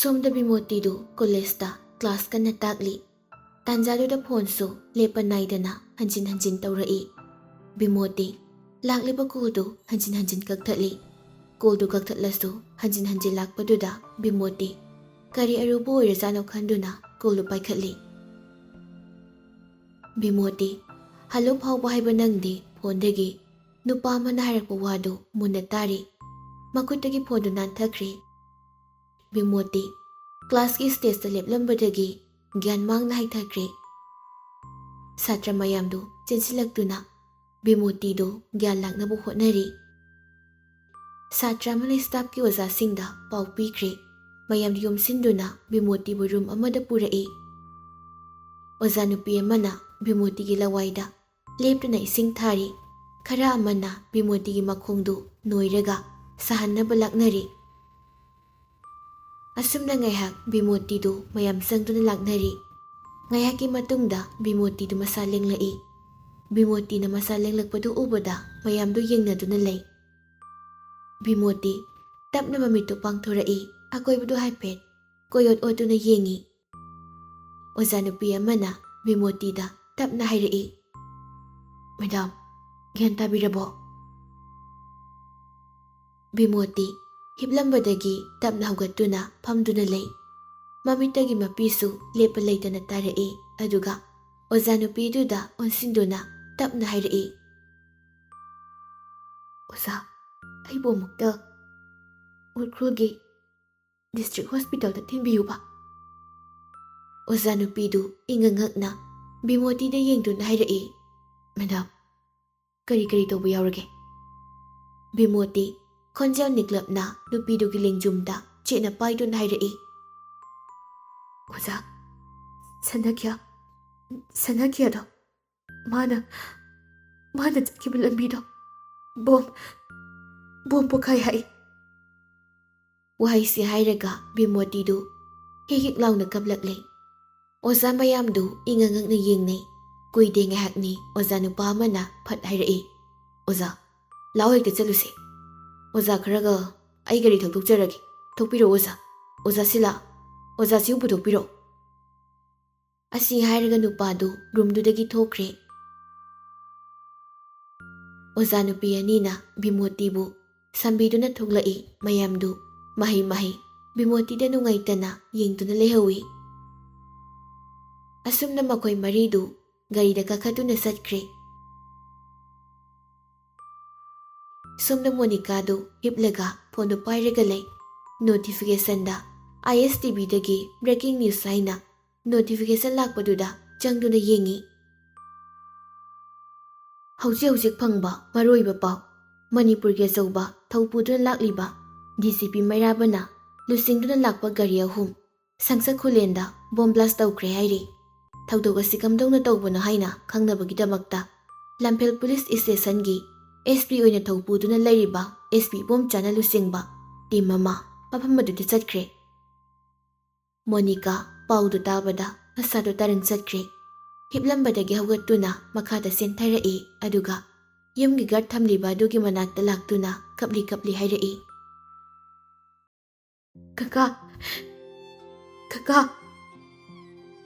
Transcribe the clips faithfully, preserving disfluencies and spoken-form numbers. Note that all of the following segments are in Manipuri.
ꯁꯣꯝꯗ ꯕꯤꯃꯣꯇꯤꯗꯨ ꯀꯣꯂꯦꯖꯇ ꯀ꯭ꯂꯥꯁ ꯀꯟꯅ ꯇꯥꯛꯂꯤ꯫ ꯇꯥꯟꯖꯥꯗꯨꯗ ꯐꯣꯟꯁꯨ ꯂꯦꯞꯄ ꯅꯥꯏꯗꯅ ꯍꯟꯖꯤꯟ ꯍꯟꯖꯤꯟ ꯇꯧꯔꯛꯏ꯫ ꯕꯤꯃꯣꯇꯤ ꯂꯥꯛꯂꯤꯕ ꯀꯣꯜꯗꯨ ꯍꯟꯖꯤꯟ ꯍꯟꯖꯤꯟ ꯀꯛꯊꯠꯂꯤ꯫ ꯀꯣꯜꯗꯨ ꯀꯛꯊꯠꯂꯁꯨ ꯍꯟꯖꯤꯟ ꯍꯟꯖꯤꯟ ꯂꯥꯛꯄꯗꯨꯗ ꯕꯤꯃꯣꯇꯤ ꯀꯔꯤ ꯑꯔꯨꯕ ꯑꯣꯏꯔꯖꯥꯠꯅꯣ ꯈꯟꯗꯨꯅ ꯀꯣꯜꯗꯨ ꯄꯥꯏꯈꯠꯂꯤ꯫ ꯕꯤꯃꯣꯇꯤ, "ꯍꯜꯂꯣ ꯐꯥꯎꯕ ꯍꯥꯏꯕ ꯅꯪꯗꯦ ꯐꯣꯟꯗꯒꯤ?" ꯅꯨꯄꯥ ꯑꯃꯅ ꯍꯥꯏꯔꯛꯄ ꯋꯥꯗꯨ ꯃꯨꯟꯅ ꯇꯥꯔꯤ꯫ ꯃꯈꯨꯠꯇꯒꯤ ꯐꯣꯟꯗꯨ ꯅꯥꯟꯊꯈ꯭ꯔꯦ꯫ ꯕꯤꯃꯣꯇꯤ ꯀ꯭ꯂꯥꯁꯀꯤ ꯁ꯭ꯇꯦꯖꯇ ꯂꯦꯞꯂꯝꯕꯗꯒꯤ ꯒ꯭ꯌꯥꯟ ꯃꯥꯡꯅ ꯍꯥꯏꯊꯈ꯭ꯔꯦ꯫ ꯁꯥꯇ꯭ꯔ ꯃꯌꯥꯝꯗꯨ ꯆꯦꯟꯁꯤꯜꯂꯛꯇꯨꯅ ꯕꯤꯃꯣꯇꯤꯗꯨ ꯒ꯭ꯌꯥꯟ ꯂꯥꯛꯅꯕ ꯍꯣꯠꯅꯔꯤ꯫ ꯁꯥꯇ꯭ꯔ ꯑꯃꯅ ꯁ꯭ꯇꯥꯐꯀꯤ ꯑꯣꯖꯥꯁꯤꯡꯗ ꯄꯥꯎ ꯄꯤꯈ꯭ꯔꯦ꯫ ꯃꯌꯥꯝꯗꯨ ꯌꯣꯝꯁꯤꯟꯗꯨꯅ ꯕꯤꯃꯣꯇꯤꯕꯨ ꯔꯨꯝ ꯑꯃꯗ ꯄꯨꯔꯛꯏ꯫ ꯑꯣꯖꯥ ꯅꯨꯄꯤ ꯑꯃꯅ ꯕꯤꯃꯣꯇꯤꯒꯤ ꯂꯋꯥꯏꯗ ꯂꯦꯞꯇꯨꯅ ꯏꯁꯤꯡ ꯊꯥꯔꯤ꯫ ꯈꯔ ꯑꯃꯅ ꯕꯤꯃꯣꯇꯤꯒꯤ ꯃꯈꯣꯡꯗꯨ ꯅꯣꯏꯔꯒ ꯁꯥꯍꯟꯅꯕ ꯂꯥꯛꯅꯔꯤ꯫ ꯑꯁꯨꯝꯅ ꯉꯥꯏꯍꯥꯛ ꯕꯤꯃꯣꯇꯤꯗꯨ ꯃꯌꯥꯝ ꯆꯪꯗꯨꯅ ꯂꯥꯛꯅꯔꯤ꯫ ꯉꯥꯏꯍꯥꯛꯀꯤ ꯃꯇꯨꯡꯗ ꯕꯤꯃꯣꯇꯤꯗꯨ ꯃꯁꯥ ꯂꯦꯡꯂꯛꯏ꯫ ꯕꯤꯃꯣꯇꯤꯅ ꯃꯁꯥ ꯂꯦꯡꯂꯛꯄꯗꯨ ꯎꯕꯗ ꯃꯌꯥꯝꯗꯨ ꯌꯦꯡꯅꯗꯨꯅ ꯂꯩ꯫ ꯕꯤꯃꯣꯇꯤ ꯇꯞꯅ ꯃꯃꯤꯠꯇꯨ ꯄꯥꯡꯊꯣꯔꯛꯏ꯫ ꯑꯀꯣꯏꯕꯗꯨ ꯍꯥꯏꯐꯦꯠ ꯀꯣꯏꯑꯣꯠ ꯑꯣꯠꯇꯨꯅ ꯌꯦꯡꯉꯤ꯫ ꯑꯣꯖꯥ ꯅꯨꯄꯤ ꯑꯃꯅ ꯕꯤꯃꯣꯇꯤꯗ ꯇꯞꯅ ꯍꯥꯏꯔꯛꯏ, "ꯃꯦꯗꯥꯝ, ꯒ꯭ꯌꯥꯟ ꯇꯥꯕꯤꯔꯕꯣ?" ꯕꯤꯃꯣꯇꯤ ꯍꯤꯞꯂꯝꯕꯗꯒꯤ ꯇꯞꯅ ꯍꯧꯒꯠꯇꯨꯅ ꯐꯝꯗꯨꯅ ꯂꯩ꯫ ꯃꯃꯤꯠꯇꯒꯤ ꯃꯄꯤꯁꯨ ꯂꯦꯞꯄ ꯂꯩꯇꯅ ꯇꯥꯔꯛꯏ꯫ ꯑꯗꯨꯒ ꯑꯣꯖꯥ ꯅꯨꯄꯤꯗꯨꯗ ꯑꯣꯟꯁꯤꯟꯗꯨꯅ ꯇꯞꯅ ꯍꯥꯏꯔꯛꯏ, "ꯑꯣꯖꯥ, ꯑꯩꯕꯨ ꯑꯃꯨꯛꯇ ꯎꯈ꯭ꯔꯨꯜꯒꯤ ꯗꯤꯁꯇ꯭ꯔꯤꯛ ꯍꯣꯁꯄꯤꯇꯥꯜꯗ ꯊꯤꯟꯕꯤꯌꯨꯕ꯫" ꯑꯣꯖꯥ ꯅꯨꯄꯤꯗꯨ ꯏꯉꯛ ꯉꯛꯅ ꯕꯤꯃꯣꯇꯤꯗ ꯌꯦꯡꯗꯨꯅ ꯍꯥꯏꯔꯛꯏ, "ꯃꯦꯗꯥꯝ, ꯀꯔꯤ ꯀꯔꯤ ꯇꯧꯕ ꯌꯥꯎꯔꯒꯦ?" ꯕꯤꯃꯣꯇꯤ ꯈꯣꯟꯖꯦꯜ ꯅꯤꯛꯂꯞꯅ ꯅꯨꯄꯤꯗꯨꯒꯤ ꯂꯦꯡꯖꯨꯝꯗ ꯆꯦꯠꯅ ꯄꯥꯏꯗꯨꯅ ꯍꯥꯏꯔꯛꯏ, "ꯑꯣꯖꯥ, ꯁꯅꯈ꯭ꯌꯥ, ꯁꯅꯈ꯭ꯌꯥꯗꯣ, ꯃꯥꯅ, ꯃꯥꯅ ꯆꯠꯈꯤꯕ ꯂꯝꯕꯤꯗꯣ ꯕꯣꯝ, ꯕꯣꯝ ꯄꯣꯈꯥꯏ ꯍꯥꯏ꯫" ꯋꯥꯍꯩꯁꯤ ꯍꯥꯏꯔꯒ ꯕꯤꯃꯣꯇꯤꯗꯨ ꯍꯤꯛ ꯍꯤꯛ ꯂꯥꯎꯅ ꯀꯞꯂꯛꯂꯦ꯫ ꯑꯣꯖꯥ ꯃꯌꯥꯝꯗꯨ ꯏꯉꯛ ꯉꯛꯅ ꯌꯦꯡꯅꯩ꯫ ꯀꯨꯏꯗꯦ ꯉꯥꯏꯍꯥꯛꯅꯤ ꯑꯣꯖꯥ ꯅꯨꯄꯥ ꯑꯃꯅ ꯐꯠ ꯍꯥꯏꯔꯛꯏ, "ꯑꯣꯖꯥ, ꯂꯥꯛꯑꯣ ꯍꯦꯛꯇ ꯆꯠꯂꯨꯁꯦ꯫ ꯑꯣꯖꯥ ꯈꯔꯒ ꯑꯩ ꯒꯥꯔꯤ ꯊꯧꯗꯣꯛꯆꯔꯒꯦ꯫ ꯊꯣꯛꯄꯤꯔꯛꯑꯣ ꯑꯣꯖꯥ꯫" "ꯑꯣꯖꯥ ꯁꯤꯂꯥ, ꯑꯣꯖꯥ ꯁꯤꯕꯨ ꯄꯨꯊꯣꯛꯄꯤꯔꯣ꯫" ꯑꯁꯤ ꯍꯥꯏꯔꯒ ꯅꯨꯄꯥꯗꯨ ꯔꯨꯝꯗꯨꯗꯒꯤ ꯊꯣꯛꯈ꯭ꯔꯦ꯫ ꯑꯣꯖꯥ ꯅꯨꯄꯤ ꯑꯅꯤꯅ ꯕꯤꯃꯣꯇꯤꯕꯨ ꯁꯝꯕꯤꯗꯨꯅ ꯊꯣꯛꯂꯛꯏ꯫ ꯃꯌꯥꯝꯗꯨ ꯃꯍꯩ ꯃꯍꯩ ꯕꯤꯃꯣꯇꯤꯗ ꯅꯨꯡꯉꯥꯏꯇꯅ ꯌꯦꯡꯗꯨꯅ ꯂꯩꯍꯧꯏ꯫ ꯑꯁꯨꯝꯅ ꯃꯈꯣꯏ ꯃꯔꯤꯗꯨ ꯒꯥꯔꯤꯗ ꯀꯥꯈꯠꯇꯨꯅ ꯆꯠꯈ꯭ꯔꯦ꯫ ꯁꯣꯝꯗ ꯃꯣꯅꯤꯀꯥꯗꯨ ꯍꯤꯞꯂꯒ ꯐꯣꯟꯗꯨ ꯄꯥꯏꯔꯒ ꯂꯩ꯫ ꯅꯣꯇꯤꯐꯤꯀꯦꯁꯟꯗ ꯑꯥꯏ ꯑꯦꯁ ꯇꯤ ꯚꯤꯗꯒꯤ ꯕ꯭ꯔꯦꯀꯤꯡ ꯅ꯭ꯌꯨꯁ ꯍꯥꯏꯅ ꯅꯣꯇꯤꯐꯤꯀꯦꯁꯟ ꯂꯥꯛꯄꯗꯨꯗ ꯆꯪꯗꯨꯅ ꯌꯦꯡꯉꯤ꯫ ꯍꯧꯖꯤꯛ ꯍꯧꯖꯤꯛ ꯐꯪꯕ ꯃꯔꯨꯑꯣꯏꯕ ꯄꯥꯎ꯫ ꯃꯅꯤꯄꯨꯔꯒꯤ ꯑꯆꯧꯕ ꯊꯧ ꯄꯨꯗꯨꯅ ꯂꯥꯛꯂꯤꯕ ꯗꯤ ꯁꯤ ꯄꯤ ꯃꯩꯔꯥꯕꯅ ꯂꯨꯆꯤꯡꯗꯨꯅ ꯂꯥꯛꯄ ꯒꯥꯔꯤ ꯑꯍꯨꯝ ꯁꯪꯁꯠ ꯈꯨꯂꯦꯟꯗ ꯕꯣꯝ ꯕ꯭ꯂꯥꯁ ꯇꯧꯈ꯭ꯔꯦ ꯍꯥꯏꯔꯤ꯫ ꯊꯧꯗꯣꯛ ꯑꯁꯤ ꯀꯝꯗꯧꯅ ꯇꯧꯕꯅꯣ ꯍꯥꯏꯅ ꯈꯪꯅꯕꯒꯤꯗꯃꯛꯇ ꯂꯝꯐꯦꯜ ꯄꯨꯂꯤꯁ ꯏꯁꯇꯦꯁꯟꯒꯤ ꯑꯦꯁ ꯄꯤ ꯑꯣꯏꯅ ꯊꯧ ꯄꯨꯗꯨꯅ ꯂꯩꯔꯤꯕ ꯑꯦꯁ ꯄꯤ ꯏꯕꯣꯝꯆꯥꯅ ꯂꯨꯆꯤꯡꯕ ꯇꯤꯝ ꯑꯃ ꯃꯐꯝ ꯑꯗꯨꯗ ꯆꯠꯈ꯭ꯔꯦ꯫ ꯃꯣꯅꯤꯀꯥ ꯄꯥꯎꯗꯨ ꯇꯥꯕꯗ ꯃꯁꯥꯗꯨ ꯇꯔꯪ ꯆꯠꯈ꯭ꯔꯦ꯫ ꯍꯤꯞꯂꯝꯕꯗꯒꯤ ꯍꯧꯒꯠꯇꯨꯅ ꯃꯈꯥꯗ ꯆꯦꯟꯊꯔꯛꯏ, ꯑꯗꯨꯒ ꯌꯨꯝꯒꯤ ꯒꯥꯔꯗ ꯊꯝꯂꯤꯕ ꯑꯗꯨꯒꯤ ꯃꯅꯥꯛꯇ ꯂꯥꯛꯇꯨꯅ ꯀꯞꯂꯤ ꯀꯞꯂꯤ ꯍꯥꯏꯔꯛꯏ, "ꯀꯀꯥ! ꯀꯀꯥ!"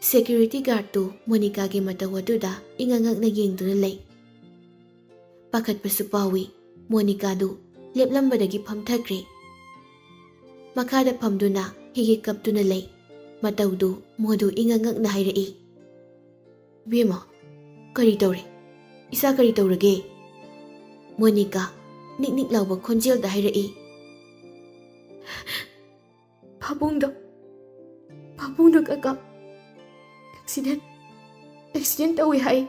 ꯁꯦꯀ꯭ꯌꯨꯔꯤꯇꯤ ꯒꯥꯔꯗꯇꯨ ꯃꯣꯅꯤꯀꯥꯒꯤ ꯃꯇꯧ ꯑꯗꯨꯗ ꯏꯉꯛ ꯉꯛꯅ ꯌꯦꯡꯗꯨꯅ ꯂꯩ꯫ ꯄꯥꯈꯠꯄꯁꯨ ꯄꯥꯎꯏ꯫ ꯃꯣꯅꯤꯀꯥꯗꯨ ꯂꯦꯞꯂꯝꯕꯗꯒꯤ ꯐꯝꯊꯈ꯭ꯔꯦ꯫ ꯃꯈꯥꯗ ꯐꯝꯗꯨꯅ ꯍꯤꯒꯤ ꯀꯞꯇꯨꯅ ꯂꯩ꯫ ꯃꯇꯧꯗꯨ ꯃꯣꯗꯨ ꯏꯉꯛ ꯉꯛꯅ ꯍꯥꯏꯔꯛꯏ, "ꯏꯕꯦꯝꯃ, ꯀꯔꯤ ꯇꯧꯔꯦ? ꯏꯁꯥ ꯀꯔꯤ ꯇꯧꯔꯒꯦ?" ꯃꯣꯅꯤꯀꯥ ꯅꯤꯛ ꯅꯤꯛ ꯂꯥꯎꯕ ꯈꯣꯟꯖꯦꯜꯗ ꯍꯥꯏꯔꯛꯏ, "ꯄꯥꯕꯨꯡꯗꯣ, ꯄꯥꯕꯨꯡꯗꯣ ꯀꯀꯥ, ꯑꯦꯛꯁꯤꯗꯦꯟ, ꯑꯦꯛꯁꯤꯗꯦꯟ ꯇꯧꯏ ꯍꯥꯏ꯫"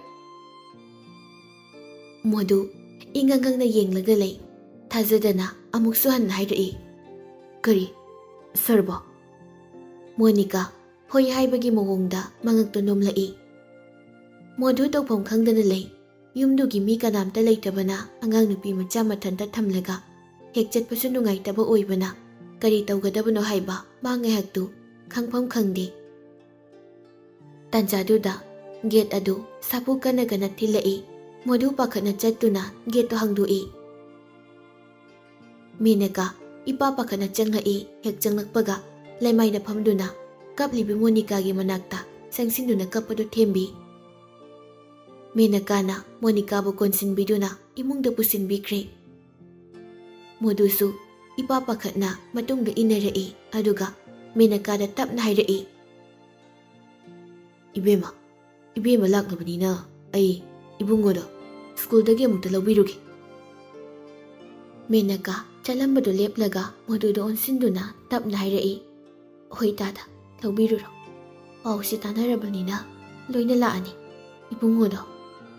ꯃꯣꯗꯨ ꯏꯉꯛ ꯉꯛꯅ ꯌꯦꯡꯂꯒ ꯂꯩ꯫ ꯊꯥꯖꯗꯅ ꯑꯃꯨꯛꯁꯨ ꯍꯟꯅ ꯍꯥꯏꯔꯛꯏ, "ꯀꯔꯤ? ꯁꯔꯕꯣ?" ꯃꯣꯅꯤꯀꯥ ꯍꯣꯏ ꯍꯥꯏꯕꯒꯤ ꯃꯑꯣꯡꯗ ꯃꯉꯛꯇꯨ ꯅꯣꯝꯂꯛꯏ꯫ ꯃꯣꯗꯨ ꯇꯧꯐꯝ ꯈꯪꯗꯅ ꯂꯩ꯫ ꯌꯨꯝꯗꯨꯒꯤ ꯃꯤ ꯀꯅꯥꯝꯇ ꯂꯩꯇꯕꯅ ꯑꯉꯥꯡ ꯅꯨꯄꯤ ꯃꯆꯥ ꯃꯊꯟꯇ ꯊꯝꯂꯒ ꯍꯦꯛ ꯆꯠꯄꯁꯨ ꯅꯨꯡꯉꯥꯏꯇꯕ ꯑꯣꯏꯕꯅ ꯀꯔꯤ ꯇꯧꯒꯗꯕꯅꯣ ꯍꯥꯏꯕ ꯃꯥ ꯉꯥꯏꯍꯥꯛꯇꯨ ꯈꯪꯐꯝ ꯈꯪꯗꯦ꯫ ꯇꯥꯟꯖꯥꯗꯨꯗ ꯒꯦꯠ ꯑꯗꯨ ꯁꯥꯐꯨ ꯀꯟꯅ ꯀꯟꯅ ꯊꯤꯜꯂꯛꯏ꯫ ꯃꯣꯗꯨ ꯄꯥꯈꯠꯅ ꯆꯠꯇꯨꯅ ꯒꯦꯠꯇꯨ ꯍꯥꯡꯗꯣꯛꯏ꯫ ꯃꯦꯅꯀꯥ ꯏꯄꯥ ꯄꯥꯈꯠꯅ ꯆꯪꯂꯛꯏ꯫ ꯍꯦꯛ ꯆꯪꯂꯛꯄꯒ ꯂꯩꯃꯥꯏꯗ ꯐꯝꯗꯨꯅ ꯀꯞꯂꯤꯕꯤ ꯃꯣꯅꯤꯀꯥꯒꯤ ꯃꯅꯥꯛꯇ ꯆꯪꯁꯤꯟꯗꯨꯅ ꯀꯞꯄꯗꯨ ꯊꯦꯝꯕꯤ꯫ ꯃꯦꯅꯀꯥꯅ ꯃꯣꯅꯤꯀꯥꯕꯨ ꯀꯣꯟꯁꯤꯟꯕꯤꯗꯨꯅ ꯏꯃꯨꯡꯗ ꯄꯨꯁꯤꯟꯕꯤꯈ꯭ꯔꯦ꯫ ꯃꯣꯗꯨꯁꯨ ꯏꯄꯥ ꯄꯥꯈꯠꯅ ꯃꯇꯨꯡꯗ ꯏꯟꯅꯔꯛꯏ, ꯑꯗꯨꯒ ꯃꯦꯅꯀꯥꯗ ꯇꯞꯅ ꯍꯥꯏꯔꯛꯏ, "ꯏꯕꯦꯝꯃ, ꯏꯕꯦꯝꯃ ꯂꯥꯛꯂꯕꯅꯤꯅ ꯑꯩ ꯏꯕꯨꯡꯉꯣꯗꯣ ꯁ꯭ꯀꯨꯜꯗꯒꯤ ꯑꯃꯨꯛꯇ ꯂꯧꯕꯤꯔꯨꯒꯦ꯫" ꯃꯦꯅꯀꯥ ꯆꯠꯂꯝꯕꯗꯨ ꯂꯦꯞꯂꯒ ꯃꯣꯗꯨꯗ ꯑꯣꯟꯁꯤꯟꯗꯨꯅ ꯇꯞꯅ ꯍꯥꯏꯔꯛꯏ, "ꯍꯣꯏ ꯇꯥꯗ, ꯂꯧꯕꯤꯔꯨꯔꯣ꯫ ꯄꯥꯎꯁꯤ ꯇꯥꯟꯅꯔꯕꯅꯤꯅ ꯂꯣꯏꯅ ꯂꯥꯛꯑꯅꯤ꯫ ꯏꯕꯨꯡꯉꯣꯗꯣ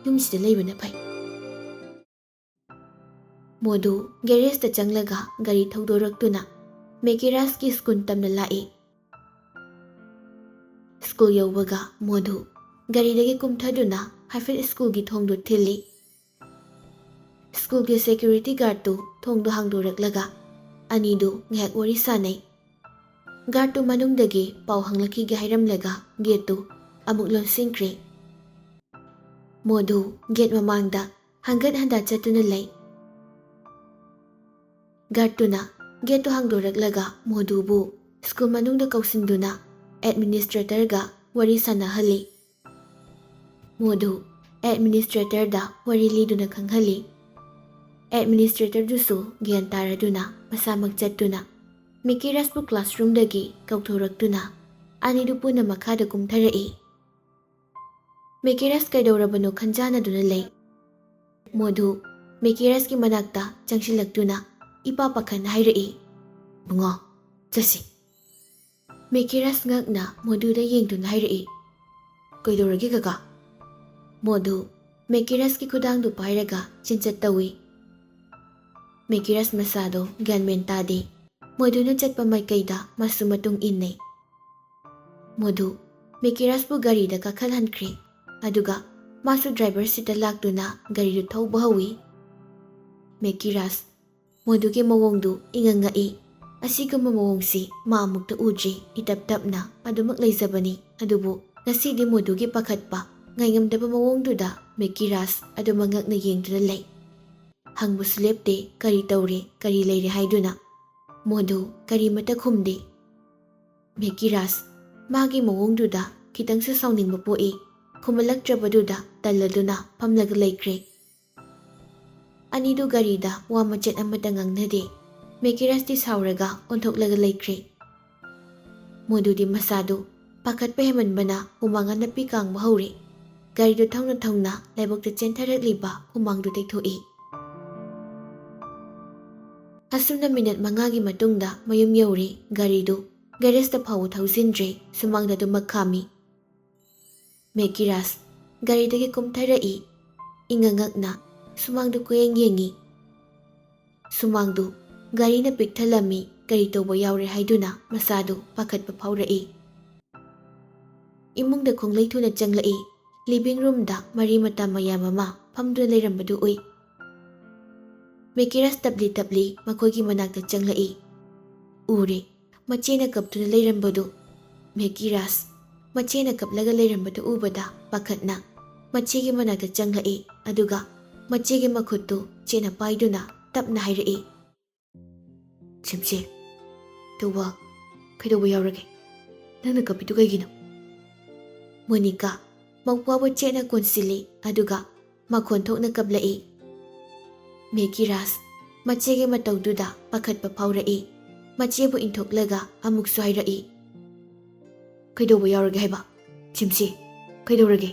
ꯌꯨꯝꯁꯤꯗ ꯂꯩꯕꯅ ꯐꯩ꯫" ꯃꯣꯗꯨ ꯒꯦꯔꯦꯖꯇ ꯆꯪꯂꯒ ꯒꯥꯔꯤ ꯊꯧꯗꯣꯔꯛꯇꯨꯅ ꯃꯦꯀꯤꯔꯥꯖꯀꯤ ꯁ꯭ꯀꯨꯜ ꯇꯝꯅ ꯂꯥꯛꯏ꯫ ꯁ꯭ꯀꯨꯜ ꯌꯧꯕꯒ ꯃꯣꯗꯨ ꯒꯥꯔꯤꯗꯒꯤ ꯀꯨꯝꯊꯗꯨꯅ ꯍꯥꯏꯐꯦꯠ ꯁ꯭ꯀꯨꯜꯒꯤ ꯊꯣꯡꯗꯨ ꯊꯤꯜꯂꯤ꯫ ꯁ꯭ꯀꯨꯜꯒꯤ ꯁꯦꯀ꯭ꯌꯨꯔꯤꯇꯤ ꯒꯥꯔꯗꯇꯨ ꯊꯣꯡꯗꯨ ꯍꯥꯡꯗꯣꯔꯛꯂꯒ ꯑꯅꯤꯗꯨ ꯉꯥꯏꯍꯥꯛ ꯋꯥꯔꯤ ꯁꯥꯅꯩ꯫ ꯒꯥꯔꯗꯇꯨ ꯃꯅꯨꯡꯗꯒꯤ ꯄꯥꯎ ꯍꯪꯂꯛꯈꯤꯒꯦ ꯍꯥꯏꯔꯝꯂꯒ ꯒꯦꯠꯇꯨ ꯑꯃꯨꯛ ꯂꯣꯟꯁꯤꯟꯈ꯭ꯔꯦ꯫ ꯃꯣꯗꯨ ꯒꯦꯠ ꯃꯃꯥꯡꯗ ꯍꯪꯒꯠ ꯍꯟꯗ ꯆꯠꯇꯨꯅ ꯂꯩ꯫ ꯒꯥꯔꯗꯇꯨꯅ ꯒꯦꯠꯇꯨ ꯍꯥꯡꯗꯣꯔꯛꯂꯒ ꯃꯣꯗꯨꯕꯨ ꯁ꯭ꯀꯨꯜ ꯃꯅꯨꯡꯗ ꯀꯧꯁꯤꯟꯗꯨꯅ ꯑꯦꯗꯃꯤꯅꯤꯁꯇ꯭ꯔꯦꯇꯔꯒ ꯋꯥꯔꯤ ꯁꯥꯟꯅꯍꯜꯂꯤ꯫ ꯃꯣꯗꯨ ꯑꯦꯗꯃꯤꯅꯤꯁꯇ꯭ꯔꯦꯇꯔꯗ ꯋꯥꯔꯤ ꯂꯤꯗꯨꯅ ꯈꯪꯍꯜꯂꯤ꯫ ꯑꯦꯗꯃꯤꯅꯤꯁꯇ꯭ꯔꯦꯇꯔꯗꯨꯁꯨ ꯒ꯭ꯌꯥꯟ ꯇꯥꯔꯗꯨꯅ ꯃꯁꯥꯃꯛ ꯆꯠꯇꯨꯅ ꯃꯤꯀꯤ ꯔꯥꯖꯄꯨ ꯀ꯭ꯂꯥꯁꯔꯨꯝꯗꯒꯤ ꯀꯧꯊꯣꯔꯛꯇꯨꯅ ꯑꯅꯤꯗꯨ ꯄꯨꯟꯅ ꯃꯈꯥꯗ ꯀꯨꯝꯊꯔꯛꯏ꯫ ꯃꯤꯀꯤ ꯔꯥꯖ ꯀꯩꯗꯧꯔꯕꯅꯣ ꯈꯟꯖꯥꯟꯅꯗꯨꯅ ꯂꯩ꯫ ꯃꯣꯗꯨ ꯃꯤꯀꯤ ꯔꯥꯖꯀꯤ ꯃꯅꯥꯛꯇ ꯆꯪꯁꯤꯜꯂꯛꯇꯨꯅ ꯏꯄꯥ ꯄꯥꯈꯠꯅ ꯍꯥꯏꯔꯛꯏ, "ꯏꯕꯨꯡꯉꯣ, ꯆꯠꯁꯤ꯫" ꯃꯤꯀꯤ ꯔꯥꯖ ꯉꯛꯅ ꯃꯣꯗꯨꯗ ꯌꯦꯡꯗꯨꯅ ꯍꯥꯏꯔꯛꯏ, "ꯀꯩꯗꯧꯔꯒꯦ ꯀꯀꯥ?" ꯃꯣꯗꯨ ꯃꯤꯀꯤ ꯔꯥꯖꯀꯤ ꯈꯨꯗꯥꯡꯗꯨ ꯄꯥꯏꯔꯒ ꯆꯤꯟꯆꯠ ꯇꯧꯏ꯫ ꯃꯤꯀꯤ ꯔꯥꯖ ꯃꯁꯥꯗꯣ ꯒ꯭ꯌꯥꯟ ꯃꯦꯟ ꯇꯥꯗꯦ꯫ ꯃꯣꯗꯨꯅ ꯆꯠꯄ ꯃꯥꯏꯀꯩꯗ ꯃꯥꯁꯨ ꯃꯇꯨꯡ ꯏꯟꯅꯩ꯫ ꯃꯣꯗꯨ ꯃꯤꯀꯤ ꯔꯥꯖꯄꯨ ꯒꯥꯔꯤꯗ ꯀꯥꯈꯠꯍꯟꯈ꯭ꯔꯦ, ꯑꯗꯨꯒ ꯃꯥꯁꯨ ꯗ꯭ꯔꯥꯏꯚꯔ ꯁꯤꯠꯇ ꯂꯥꯛꯇꯨꯅ ꯒꯥꯔꯤꯗꯨ ꯊꯧꯕ ꯍꯧꯏ꯫ ꯃꯤꯀꯤ ꯔꯥꯖ ꯃꯣꯗꯨꯒꯤ ꯃꯑꯣꯡꯗꯨ ꯏꯉꯛ ꯉꯛꯏ꯫ ꯑꯁꯤꯒꯨꯝꯕ ꯃꯑꯣꯡꯁꯤ ꯃꯥ ꯑꯃꯨꯛꯇ ꯎꯗ꯭ꯔꯤ꯫ ꯏꯇꯞ ꯇꯞꯅ ꯑꯗꯨꯃꯛ ꯂꯩꯖꯕꯅꯤ, ꯑꯗꯨꯕꯨ ꯉꯁꯤꯗꯤ ꯃꯣꯗꯨꯒꯤ ꯄꯥꯈꯠꯄ ꯉꯥꯏꯉꯝꯗꯕ ꯃꯑꯣꯡꯗꯨꯗ ꯃꯤꯀꯤ ꯔꯥꯖ ꯑꯗꯨꯃꯛ ꯉꯛꯅ ꯌꯦꯡꯗꯨꯅ ꯂꯩ꯫ ꯍꯪꯕꯁꯨ ꯂꯦꯞꯇꯦ, ꯀꯔꯤ ꯇꯧꯔꯦ, ꯀꯔꯤ ꯂꯩꯔꯦ ꯍꯥꯏꯗꯨꯅ꯫ ꯃꯣꯗꯨ ꯀꯔꯤꯃꯠꯇ ꯈꯨꯝꯗꯦ꯫ ꯃꯦꯀꯤꯔꯥꯁ ꯃꯥꯒꯤ ꯃꯑꯣꯡꯗꯨꯗ ꯈꯤꯇꯪꯁꯨ ꯁꯥꯎꯅꯤꯡꯕ ꯄꯣꯛꯏ꯫ ꯈꯨꯝꯍꯜꯂꯛꯇ꯭ꯔꯕꯗꯨꯗ ꯇꯜꯂꯗꯨꯅ ꯐꯝꯂꯒ ꯂꯩꯈ꯭ꯔꯦ꯫ ꯑꯅꯤꯗꯨ ꯒꯥꯔꯤꯗ ꯋꯥ ꯃꯆꯦꯠ ꯑꯃꯠꯇ ꯉꯥꯡꯅꯗꯦ꯫ ꯃꯦꯀꯤꯔꯥꯁꯇꯤ ꯁꯥꯎꯔꯒ ꯑꯣꯟꯊꯣꯛꯂꯒ ꯂꯩꯈ꯭ꯔꯦ꯫ ꯃꯗꯨꯗꯤ ꯃꯁꯥꯗꯨ ꯄꯥꯈꯠꯄ ꯍꯦꯟꯃꯟꯕꯅ ꯍꯨꯃꯥꯡ ꯑꯅꯞꯄꯤ ꯀꯥꯡꯕ ꯍꯧꯔꯦ꯫ ꯒꯥꯔꯤꯗꯨ ꯊꯧꯅ ꯊꯧꯅ ꯂꯥꯏꯕꯛꯇ ꯆꯦꯟꯊꯔꯛꯂꯤꯕ ꯍꯨꯃꯥꯡꯗꯨ ꯇꯩꯊꯣꯛꯏ꯫ ꯑꯁꯨꯝꯅ ꯃꯤꯅꯠ ꯃꯉꯥꯒꯤ ꯃꯇꯨꯡꯗ ꯃꯌꯨꯝ ꯌꯧꯔꯦ꯫ ꯒꯥꯔꯤꯗꯨ ꯒꯦꯔꯦꯖꯇ ꯐꯥꯎꯕ ꯊꯧꯖꯤꯟꯗ꯭ꯔꯦ, ꯁꯨꯃꯥꯡꯗ ꯑꯗꯨꯃꯛ ꯈꯥꯝꯃꯤ꯫ ꯃꯦꯀꯤꯔꯥꯁ ꯒꯥꯔꯤꯗꯒꯤ ꯀꯨꯝꯊꯔꯛꯏ꯫ ꯏꯉꯛ ꯉꯛꯅ ꯁꯨꯃꯥꯡꯗꯨ ꯀꯣꯏꯌꯦꯡ ꯌꯦꯡꯉꯤ꯫ ꯁꯨꯃꯥꯡꯗꯨ ꯒꯥꯔꯤꯅ ꯄꯤꯛ ꯊꯜꯂꯝꯃꯤ꯫ ꯀꯔꯤ ꯇꯧꯕ ꯌꯥꯎꯔꯦ ꯍꯥꯏꯗꯨꯅ ꯃꯁꯥꯗꯨ ꯄꯥꯈꯠꯄ ꯐꯥꯎꯔꯛꯏ꯫ ꯏꯃꯨꯡꯗ ꯈꯣꯡꯂꯩ ꯊꯨꯅ ꯆꯪꯂꯛꯏ꯫ ꯂꯤꯚꯤꯡ ꯔꯨꯝꯗ ꯃꯔꯤ ꯃꯇꯥ ꯃꯌꯥꯝ ꯑꯃ ꯐꯝꯗꯨꯅ ꯂꯩꯔꯝꯕꯗꯨ ꯎꯏ꯫ ꯃꯦꯀꯤꯔꯥꯁ ꯇꯞꯂꯤ ꯇꯞꯂꯤ ꯃꯈꯣꯏꯒꯤ ꯃꯅꯥꯛꯇ ꯆꯪꯂꯛꯏ꯫ ꯎꯔꯦ, ꯃꯆꯦꯅ ꯀꯞꯇꯨꯅ ꯂꯩꯔꯝꯕꯗꯨ꯫ ꯃꯦꯀꯤꯔꯥꯁ ꯃꯆꯦꯅ ꯀꯞꯂꯒ ꯂꯩꯔꯝꯕꯗꯨ ꯎꯕꯗ ꯄꯥꯈꯠꯅ ꯃꯆꯦꯒꯤ ꯃꯅꯥꯛꯇ ꯆꯪꯂꯛꯏ꯫ ꯑꯗꯨꯒ ꯃꯆꯦꯒꯤ ꯃꯈꯨꯠꯇꯨ ꯆꯦꯠꯅ ꯄꯥꯏꯗꯨꯅ ꯇꯞꯅ ꯍꯥꯏꯔꯛꯏ, "ꯁꯤꯝꯁꯤ, ꯇꯧꯕ, ꯀꯩꯗꯧꯕ ꯌꯥꯎꯔꯒꯦ? ꯅꯪꯅ ꯀꯞꯄꯤꯗꯨ ꯀꯩꯒꯤꯅꯣ?" ꯃꯣꯅꯤꯀꯥ ꯃꯧꯄ꯭ꯋꯥꯕꯨ ꯆꯦꯠꯅ ꯀꯣꯟꯁꯤꯜꯂꯤ, ꯑꯗꯨꯒ ꯃꯈꯣꯟ ꯊꯣꯛꯅ ꯀꯞꯂꯛꯏ꯫ ꯃꯦꯀꯤꯔꯥꯁ ꯃꯆꯦꯒꯤ ꯃꯇꯧꯗꯨꯗ ꯄꯥꯈꯠꯄ ꯐꯥꯎꯔꯛꯏ꯫ ꯃꯆꯦꯕꯨ ꯏꯟꯊꯣꯛꯂꯒ ꯑꯃꯨꯛꯁꯨ ꯍꯥꯏꯔꯛꯏ, "ꯀꯩꯗꯧꯕ ꯌꯥꯎꯔꯒꯦ ꯍꯥꯏꯕ? ꯁꯤꯝꯁꯤ, ꯀꯩꯗꯧꯔꯒꯦ?"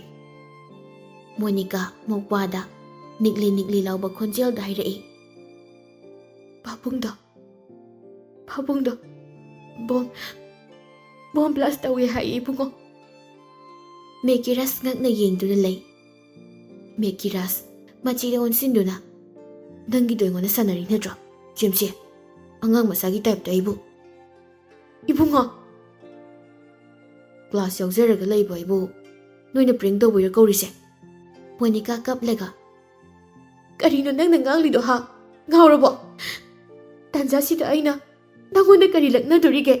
ꯃꯣꯅꯤꯀꯥ ꯃꯧꯄ꯭ꯋꯥꯗ ꯅꯤꯛꯂꯤ ꯅꯤꯛꯂꯤ ꯂꯥꯎꯕ ꯈꯣꯟꯖꯦꯜꯗ ꯍꯥꯏꯔꯛꯏ, "ꯄꯥꯕꯨꯡꯗꯣ, ꯄꯥꯕꯨꯡꯗꯣ ꯕꯣꯝ, ꯕꯣꯝ ꯕ꯭ꯂꯥꯁ ꯇꯧꯋꯦ ꯍꯥꯏꯌꯦ, ꯏꯕꯨꯡꯉꯣ꯫" ꯃꯦꯀꯤꯔꯥꯁ ꯉꯛꯅ ꯌꯦꯡꯗꯨꯅ ꯂꯩ꯫ ꯃꯦꯀꯤꯔꯥꯁ ꯃꯆꯦꯗ ꯑꯣꯟꯁꯤꯟꯗꯨꯅ, "ꯅꯪꯒꯤꯗꯣ ꯑꯩꯉꯣꯟꯗ ꯁꯥꯟꯅꯔꯤ ꯅꯠꯇ꯭ꯔꯣ, ꯁꯤꯝꯁꯤ? ꯑꯉꯥꯡ ꯃꯆꯥꯒꯤ ꯇꯥꯏꯞꯇ ꯑꯩꯕꯨ?" "ꯏꯕꯨꯡꯉꯣ!" "ꯀ꯭ꯂꯥꯁ ꯌꯥꯎꯖꯔꯒ ꯂꯩꯕ ꯑꯩꯕꯨ ꯅꯣꯏꯅ ꯄ꯭ꯔꯦꯡ ꯇꯧꯕꯩꯔꯣ ꯀꯧꯔꯤꯁꯦ?" ꯃꯣꯅꯤꯀꯥ ꯀꯞꯂꯒ, "ꯀꯔꯤꯅꯣ ꯅꯪꯅ ꯉꯥꯡꯂꯤꯗꯣ, ꯍꯥ? ꯉꯥꯎꯔꯕꯣ? ꯇꯥꯟꯖꯥꯁꯤꯗ ꯑꯩꯅ ꯅꯪꯉꯣꯟꯗ ꯀꯔꯤ ꯂꯛꯅꯗꯣꯔꯤꯒꯦ?"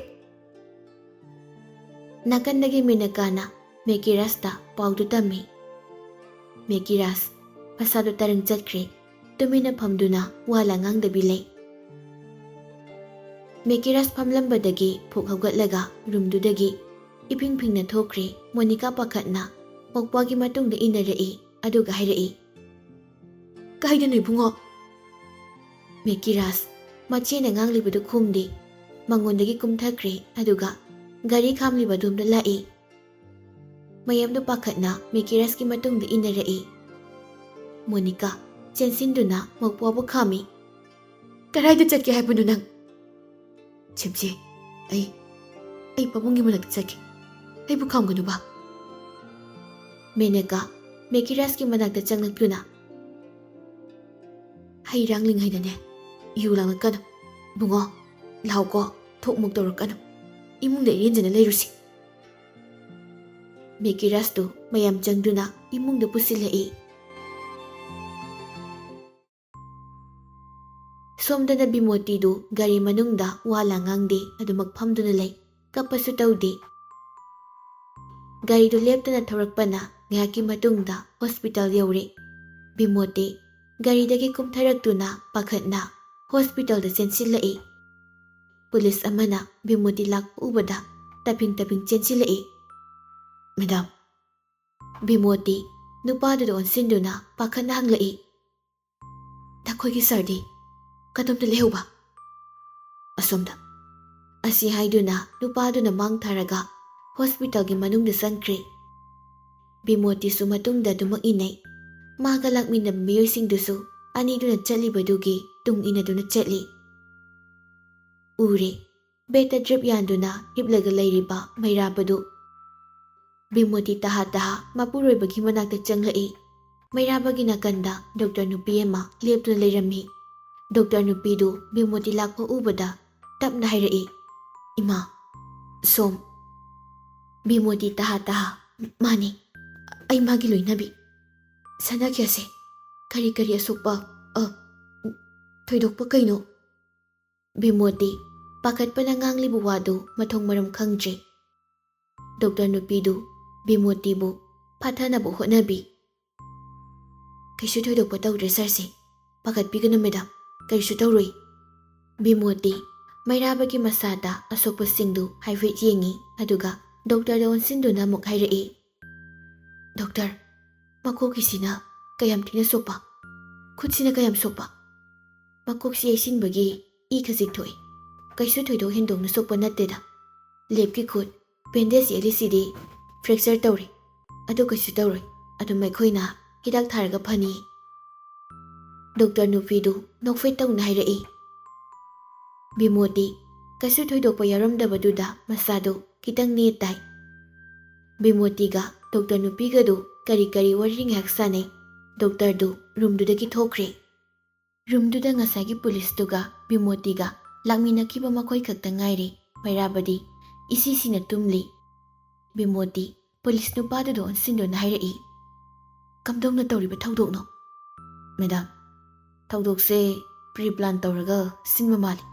ꯅꯥꯀꯟꯗꯒꯤ ꯃꯤꯅꯀꯥꯅ ꯃꯦꯀꯤꯔꯥꯁꯇ ꯄꯥꯎꯗꯨ ꯇꯝꯃꯤ꯫ ꯃꯦꯀꯤꯔꯥꯁ ꯃꯁꯥꯗꯨ ꯇꯔꯪ ꯆꯠꯈ꯭ꯔꯦ꯫ ꯇꯨꯃꯤꯟꯅ ꯐꯝꯗꯨꯅ ꯋꯥ ꯂꯥꯡ ꯉꯥꯡꯗꯕꯤ ꯂꯩ꯫ ꯃꯦꯀꯤꯔꯥꯁ ꯐꯝꯂꯝꯕꯗꯒꯤ ꯐꯨꯛ ꯍꯧꯒꯠꯂꯒ ꯔꯨꯝꯗꯨꯗꯒꯤ ꯏꯐꯤꯡ ꯐꯤꯡꯅ ꯊꯣꯛꯈ꯭ꯔꯦ꯫ ꯃꯣꯅꯤꯀꯥ ꯄꯥꯈꯠꯅ ꯃꯧꯄ꯭ꯋꯥꯒꯤ ꯃꯇꯨꯡꯗ ꯏꯟꯅꯔꯛꯏ, ꯑꯗꯨꯒ ꯍꯥꯏꯔꯛꯏ, "ꯀꯥꯏꯗꯅꯣ ꯏꯕꯨꯡꯉꯣ?" ꯃꯦꯀꯤꯔꯥꯁ ꯃꯆꯦꯅ ꯉꯥꯡꯂꯤꯕꯗꯨ ꯈꯨꯝꯗꯦ꯫ ꯃꯉꯣꯟꯗꯒꯤ ꯀꯨꯝꯊꯈ꯭ꯔꯦ, ꯑꯗꯨꯒ ꯒꯥꯔꯤ ꯈꯥꯝꯂꯤꯕ ꯑꯗꯣꯝꯗ ꯂꯥꯛꯏ꯫ ꯃꯌꯥꯝꯗꯨ ꯄꯥꯈꯠꯅ ꯃꯦꯀꯤꯔꯥꯁꯀꯤ ꯃꯇꯨꯡꯗ ꯏꯟꯅꯔꯛꯏ꯫ ꯃꯣꯅꯤꯀꯥ ꯆꯦꯟꯁꯤꯟꯗꯨꯅ ꯃꯧꯄ꯭ꯋꯥꯕꯨ ꯈꯥꯝꯃꯤ꯫ "ꯀꯗꯥꯏꯗ ꯆꯠꯀꯦ ꯍꯥꯏꯕꯅꯣ ꯅꯪ?" "ꯁꯤꯝꯁꯤ, ꯑꯩ, ꯑꯩ ꯄꯥꯕꯨꯡꯒꯤ ꯃꯅꯥꯛꯇ ꯆꯠꯀꯦ꯫ ꯑꯩꯕꯨ ꯈꯥꯝꯒꯅꯨꯕ꯫" ꯃꯦꯅꯀꯥ ꯃꯦꯀꯤꯔꯥꯁꯀꯤ ꯃꯅꯥꯛꯇ ꯆꯪꯂꯛꯇꯨꯅ, "ꯍꯩ ꯔꯥꯡꯂꯤꯉꯩꯗꯅꯦ ꯌꯨ ꯂꯥꯡꯂꯛꯀꯅꯨ꯫ ꯕꯨꯡꯉꯣ, ꯂꯥꯎꯀꯣ, ꯊꯣꯛ ꯃꯣꯛ ꯇꯧꯔꯛꯀꯅꯨ꯫ ꯏꯃꯨꯡꯗ ꯏꯔꯦꯟꯖꯅ ꯂꯩꯔꯨꯁꯤ꯫" ꯃꯦꯀꯤꯔꯥꯁꯇꯨ ꯃꯌꯥꯝ ꯆꯪꯗꯨꯅ ꯏꯃꯨꯡꯗ ꯄꯨꯁꯤꯜꯂꯛꯏ꯫ ꯁꯣꯝꯗꯅ ꯕꯤꯃꯣꯇꯤꯗꯨ ꯒꯥꯔꯤ ꯃꯅꯨꯡꯗ ꯋꯥ ꯂꯥꯡ ꯉꯥꯡꯗꯦ, ꯑꯗꯨꯃꯛ ꯐꯝꯗꯨꯅ ꯂꯩ꯫ ꯀꯞꯄꯁꯨ ꯇꯧꯗꯦ꯫ ꯒꯥꯔꯤꯗꯨ ꯂꯦꯞꯇꯅ ꯊꯧꯔꯛꯄꯅ ꯉꯥꯏꯍꯥꯛꯀꯤ ꯃꯇꯨꯡꯗ ꯍꯣꯁꯄꯤꯇꯥꯜ ꯌꯧꯔꯦ꯫ ꯕꯤꯃꯣꯇꯤ ꯒꯥꯔꯤꯗꯒꯤ ꯀꯨꯝꯊꯔꯛꯇꯨꯅ ꯄꯥꯈꯠꯅ ꯍꯣꯁꯄꯤꯇꯥꯜꯗ ꯆꯦꯟꯁꯤꯜꯂꯛꯏ꯫ ꯄꯨꯂꯤꯁ ꯑꯃꯅ ꯕꯤꯃꯣꯇꯤ ꯂꯥꯛꯄ ꯎꯕꯗ ꯇꯞꯐꯤꯡ ꯇꯞꯐꯤꯡ ꯆꯦꯟꯁꯤꯜꯂꯛꯏ꯫ "ꯃꯦꯗꯥꯝ꯫" ꯕꯤꯃꯣꯇꯤ ꯅꯨꯄꯥꯗꯨꯗ ꯑꯣꯟꯁꯤꯟꯗꯨꯅ ꯄꯥꯈꯠꯅ ꯍꯪꯂꯛꯏ, "ꯅꯈꯣꯏꯒꯤ ꯁꯥꯔꯗꯤ ꯀꯗꯣꯝꯗ ꯂꯩꯍꯧꯕ?" "ꯑꯁꯣꯝꯗ꯫" ꯑꯁꯤ ꯍꯥꯏꯗꯨꯅ ꯅꯨꯄꯥꯗꯨꯅ ꯃꯥꯡ ꯊꯥꯔꯒ ꯍꯣꯁꯄꯤꯇꯥꯜꯒꯤ ꯃꯅꯨꯡꯗ ꯆꯪꯈ꯭ꯔꯦ꯫ ꯕꯤꯃꯣꯇꯤꯁꯨ ꯃꯇꯨꯡꯗ ꯑꯗꯨꯃꯛ ꯏꯟꯅꯩ꯫ ꯃꯥꯒ ꯂꯥꯛꯃꯤꯟꯅꯕ ꯃꯤꯑꯣꯏꯁꯤꯡꯗꯨꯁꯨ ꯑꯅꯤꯗꯨꯅ ꯆꯠꯂꯤꯕꯗꯨꯒꯤ ꯇꯨꯡ ꯏꯟꯅꯗꯨꯅ ꯆꯠꯂꯤ꯫ ꯎꯔꯦ, ꯕꯦꯗꯇ ꯗ꯭ꯔꯤꯞ ꯌꯥꯟꯗꯨꯅ ꯍꯤꯞꯂꯒ ꯂꯩꯔꯤꯕ ꯃꯩꯔꯥꯕꯗꯨ꯫ ꯕꯤꯃꯣꯇꯤ ꯇꯍꯥ ꯇꯍꯥ ꯃꯄꯨꯔꯣꯏꯕꯒꯤ ꯃꯅꯥꯛꯇ ꯆꯪꯂꯛꯏ꯫ ꯃꯩꯔꯥꯕꯒꯤ ꯅꯥꯀꯟꯗ ꯗꯣꯛꯇꯔ ꯅꯨꯄꯤ ꯑꯃ ꯂꯦꯞꯇꯨꯅ ꯂꯩꯔꯝꯃꯤ꯫ ꯗꯣꯛꯇꯔ ꯅꯨꯄꯤꯗꯨ ꯕꯤꯃꯣꯇꯤ ꯂꯥꯛꯄ ꯎꯕꯗ ꯇꯞꯅ ꯍꯥꯏꯔꯛꯏ, "ꯏꯃꯥ, ꯁꯣꯝ꯫" ꯕꯤꯃꯣꯇꯤ ꯇꯍꯥ ꯇꯍꯥ, "ꯃꯥꯅꯤ, ꯑꯩ ꯃꯥꯒꯤ ꯂꯣꯏꯅꯕꯤ꯫ ꯁꯅꯥꯈ꯭ꯌꯥꯁꯦ, ꯀꯔꯤ ꯀꯔꯤ ꯑꯁꯣꯛꯄ, ꯑ, ꯊꯣꯏꯗꯣꯛꯄ ꯀꯩꯅꯣ?" ꯕꯤꯃꯣꯇꯤ ꯄꯥꯈꯠꯄꯅ ꯉꯥꯡꯂꯤꯕ ꯋꯥꯗꯨ ꯃꯊꯣꯡ ꯃꯔꯝ ꯈꯪꯗ꯭ꯔꯦ꯫ ꯗꯣꯛꯇꯔ ꯅꯨꯄꯤꯗꯨ ꯕꯤꯃꯣꯇꯤꯕꯨ ꯐꯥꯊꯅꯕ ꯍꯣꯠꯅꯕꯤ꯫ "ꯀꯩꯁꯨ ꯊꯣꯏꯗꯣꯛꯄ ꯇꯧꯗ꯭ꯔꯦ ꯁꯥꯔꯁꯦ꯫ ꯄꯥꯈꯠꯄꯤꯒꯅꯨ ꯃꯦꯗꯥꯝ, ꯀꯔꯤꯁꯨ ꯇꯧꯔꯣꯏ꯫" ꯕꯤꯃꯣꯇꯤ ꯃꯩꯔꯥꯕꯒꯤ ꯃꯁꯥꯗ ꯑꯁꯣꯛꯄꯁꯤꯡꯗꯨ ꯍꯥꯏꯐꯦꯠ ꯌꯦꯡꯏ, ꯑꯗꯨꯒ ꯗꯣꯛꯇꯔꯗ ꯑꯣꯟꯁꯤꯟꯗꯨꯅ ꯑꯃꯨꯛ ꯍꯥꯏꯔꯛꯏ, "ꯗꯣꯛꯇꯔ, ꯃꯀꯣꯛꯀꯤꯁꯤꯅ ꯀꯌꯥꯝ ꯊꯤꯅ ꯁꯣꯛꯄ? ꯈꯨꯠꯁꯤꯅ ꯀꯌꯥꯝ ꯁꯣꯛꯄ?" "ꯃꯀꯣꯛꯁꯤ ꯌꯩꯁꯤꯟꯕꯒꯤ ꯏ ꯈꯖꯤꯛ ꯊꯣꯛꯏ꯫ ꯀꯩꯁꯨ ꯊꯣꯏꯗꯣꯛ ꯍꯦꯟꯗꯣꯛꯅ ꯁꯣꯛꯄ ꯅꯠꯇꯦꯗ꯫ ꯂꯦꯞꯀꯤ ꯈꯨꯠ ꯕꯦꯟꯗꯦꯖ ꯌꯦꯠꯂꯤꯁꯤꯗꯤ ꯐ꯭ꯔꯦꯛꯆꯔ ꯇꯧꯔꯦ꯫ ꯑꯗꯨ ꯀꯩꯁꯨ ꯇꯧꯔꯣꯏ꯫ ꯑꯗꯨꯝ ꯑꯩꯈꯣꯏꯅ ꯍꯤꯗꯥꯛ ꯊꯥꯔꯒ ꯐꯅꯤ꯫" ꯗꯣꯛꯇꯔ ꯅꯨꯄꯤꯗꯨ ꯅꯣꯛꯐꯦꯠ ꯇꯧꯅ ꯍꯥꯏꯔꯛꯏ꯫ ꯕꯤꯃꯣꯇꯤ ꯀꯩꯁꯨ ꯊꯣꯏꯗꯣꯛꯄ ꯌꯥꯎꯔꯝꯗꯕꯗꯨꯗ ꯃꯁꯥꯗꯨ ꯈꯤꯇꯪ ꯅꯦꯠ ꯇꯥꯏ꯫ ꯕꯤꯃꯣꯇꯤꯒ ꯗꯣꯛꯇꯔ ꯅꯨꯄꯤꯒꯗꯨ ꯀꯔꯤ ꯀꯔꯤ ꯋꯥꯔꯤ ꯉꯥꯏꯍꯥꯛ ꯁꯥꯟꯅꯩ꯫ ꯗꯣꯛꯇꯔꯗꯨ ꯔꯨꯝꯗꯨꯗꯒꯤ ꯊꯣꯛꯈ꯭ꯔꯦ꯫ ꯔꯨꯝꯗꯨꯗ ꯉꯁꯥꯏꯒꯤ ꯄꯨꯂꯤꯁꯇꯨꯒ ꯕꯤꯃꯣꯇꯤꯒ ꯂꯥꯛꯃꯤꯟꯅꯈꯤꯕ ꯃꯈꯣꯏ ꯈꯛꯇ ꯉꯥꯏꯔꯦ꯫ ꯃꯩꯔꯥꯕꯗꯤ ꯏꯁꯤꯁꯤꯅ ꯇꯨꯝꯂꯤ꯫ ꯕꯤꯃꯣꯇꯤ ꯄꯨꯂꯤꯁ ꯅꯨꯄꯥꯗꯨꯗ ꯑꯣꯟꯁꯤꯟꯗꯨꯅ ꯍꯥꯏꯔꯛꯏ, "ꯀꯝꯗꯧꯅ ꯇꯧꯔꯤꯕ ꯊꯧꯗꯣꯛꯅꯣ?" "ꯃꯦꯗꯥꯝ, ꯊꯧꯗꯣꯛꯁꯦ ꯄ꯭ꯔꯤ ꯄ꯭ꯂꯥꯟ ꯇꯧꯔꯒ ꯁꯤꯟꯕ ꯃꯥꯜꯂꯤ꯫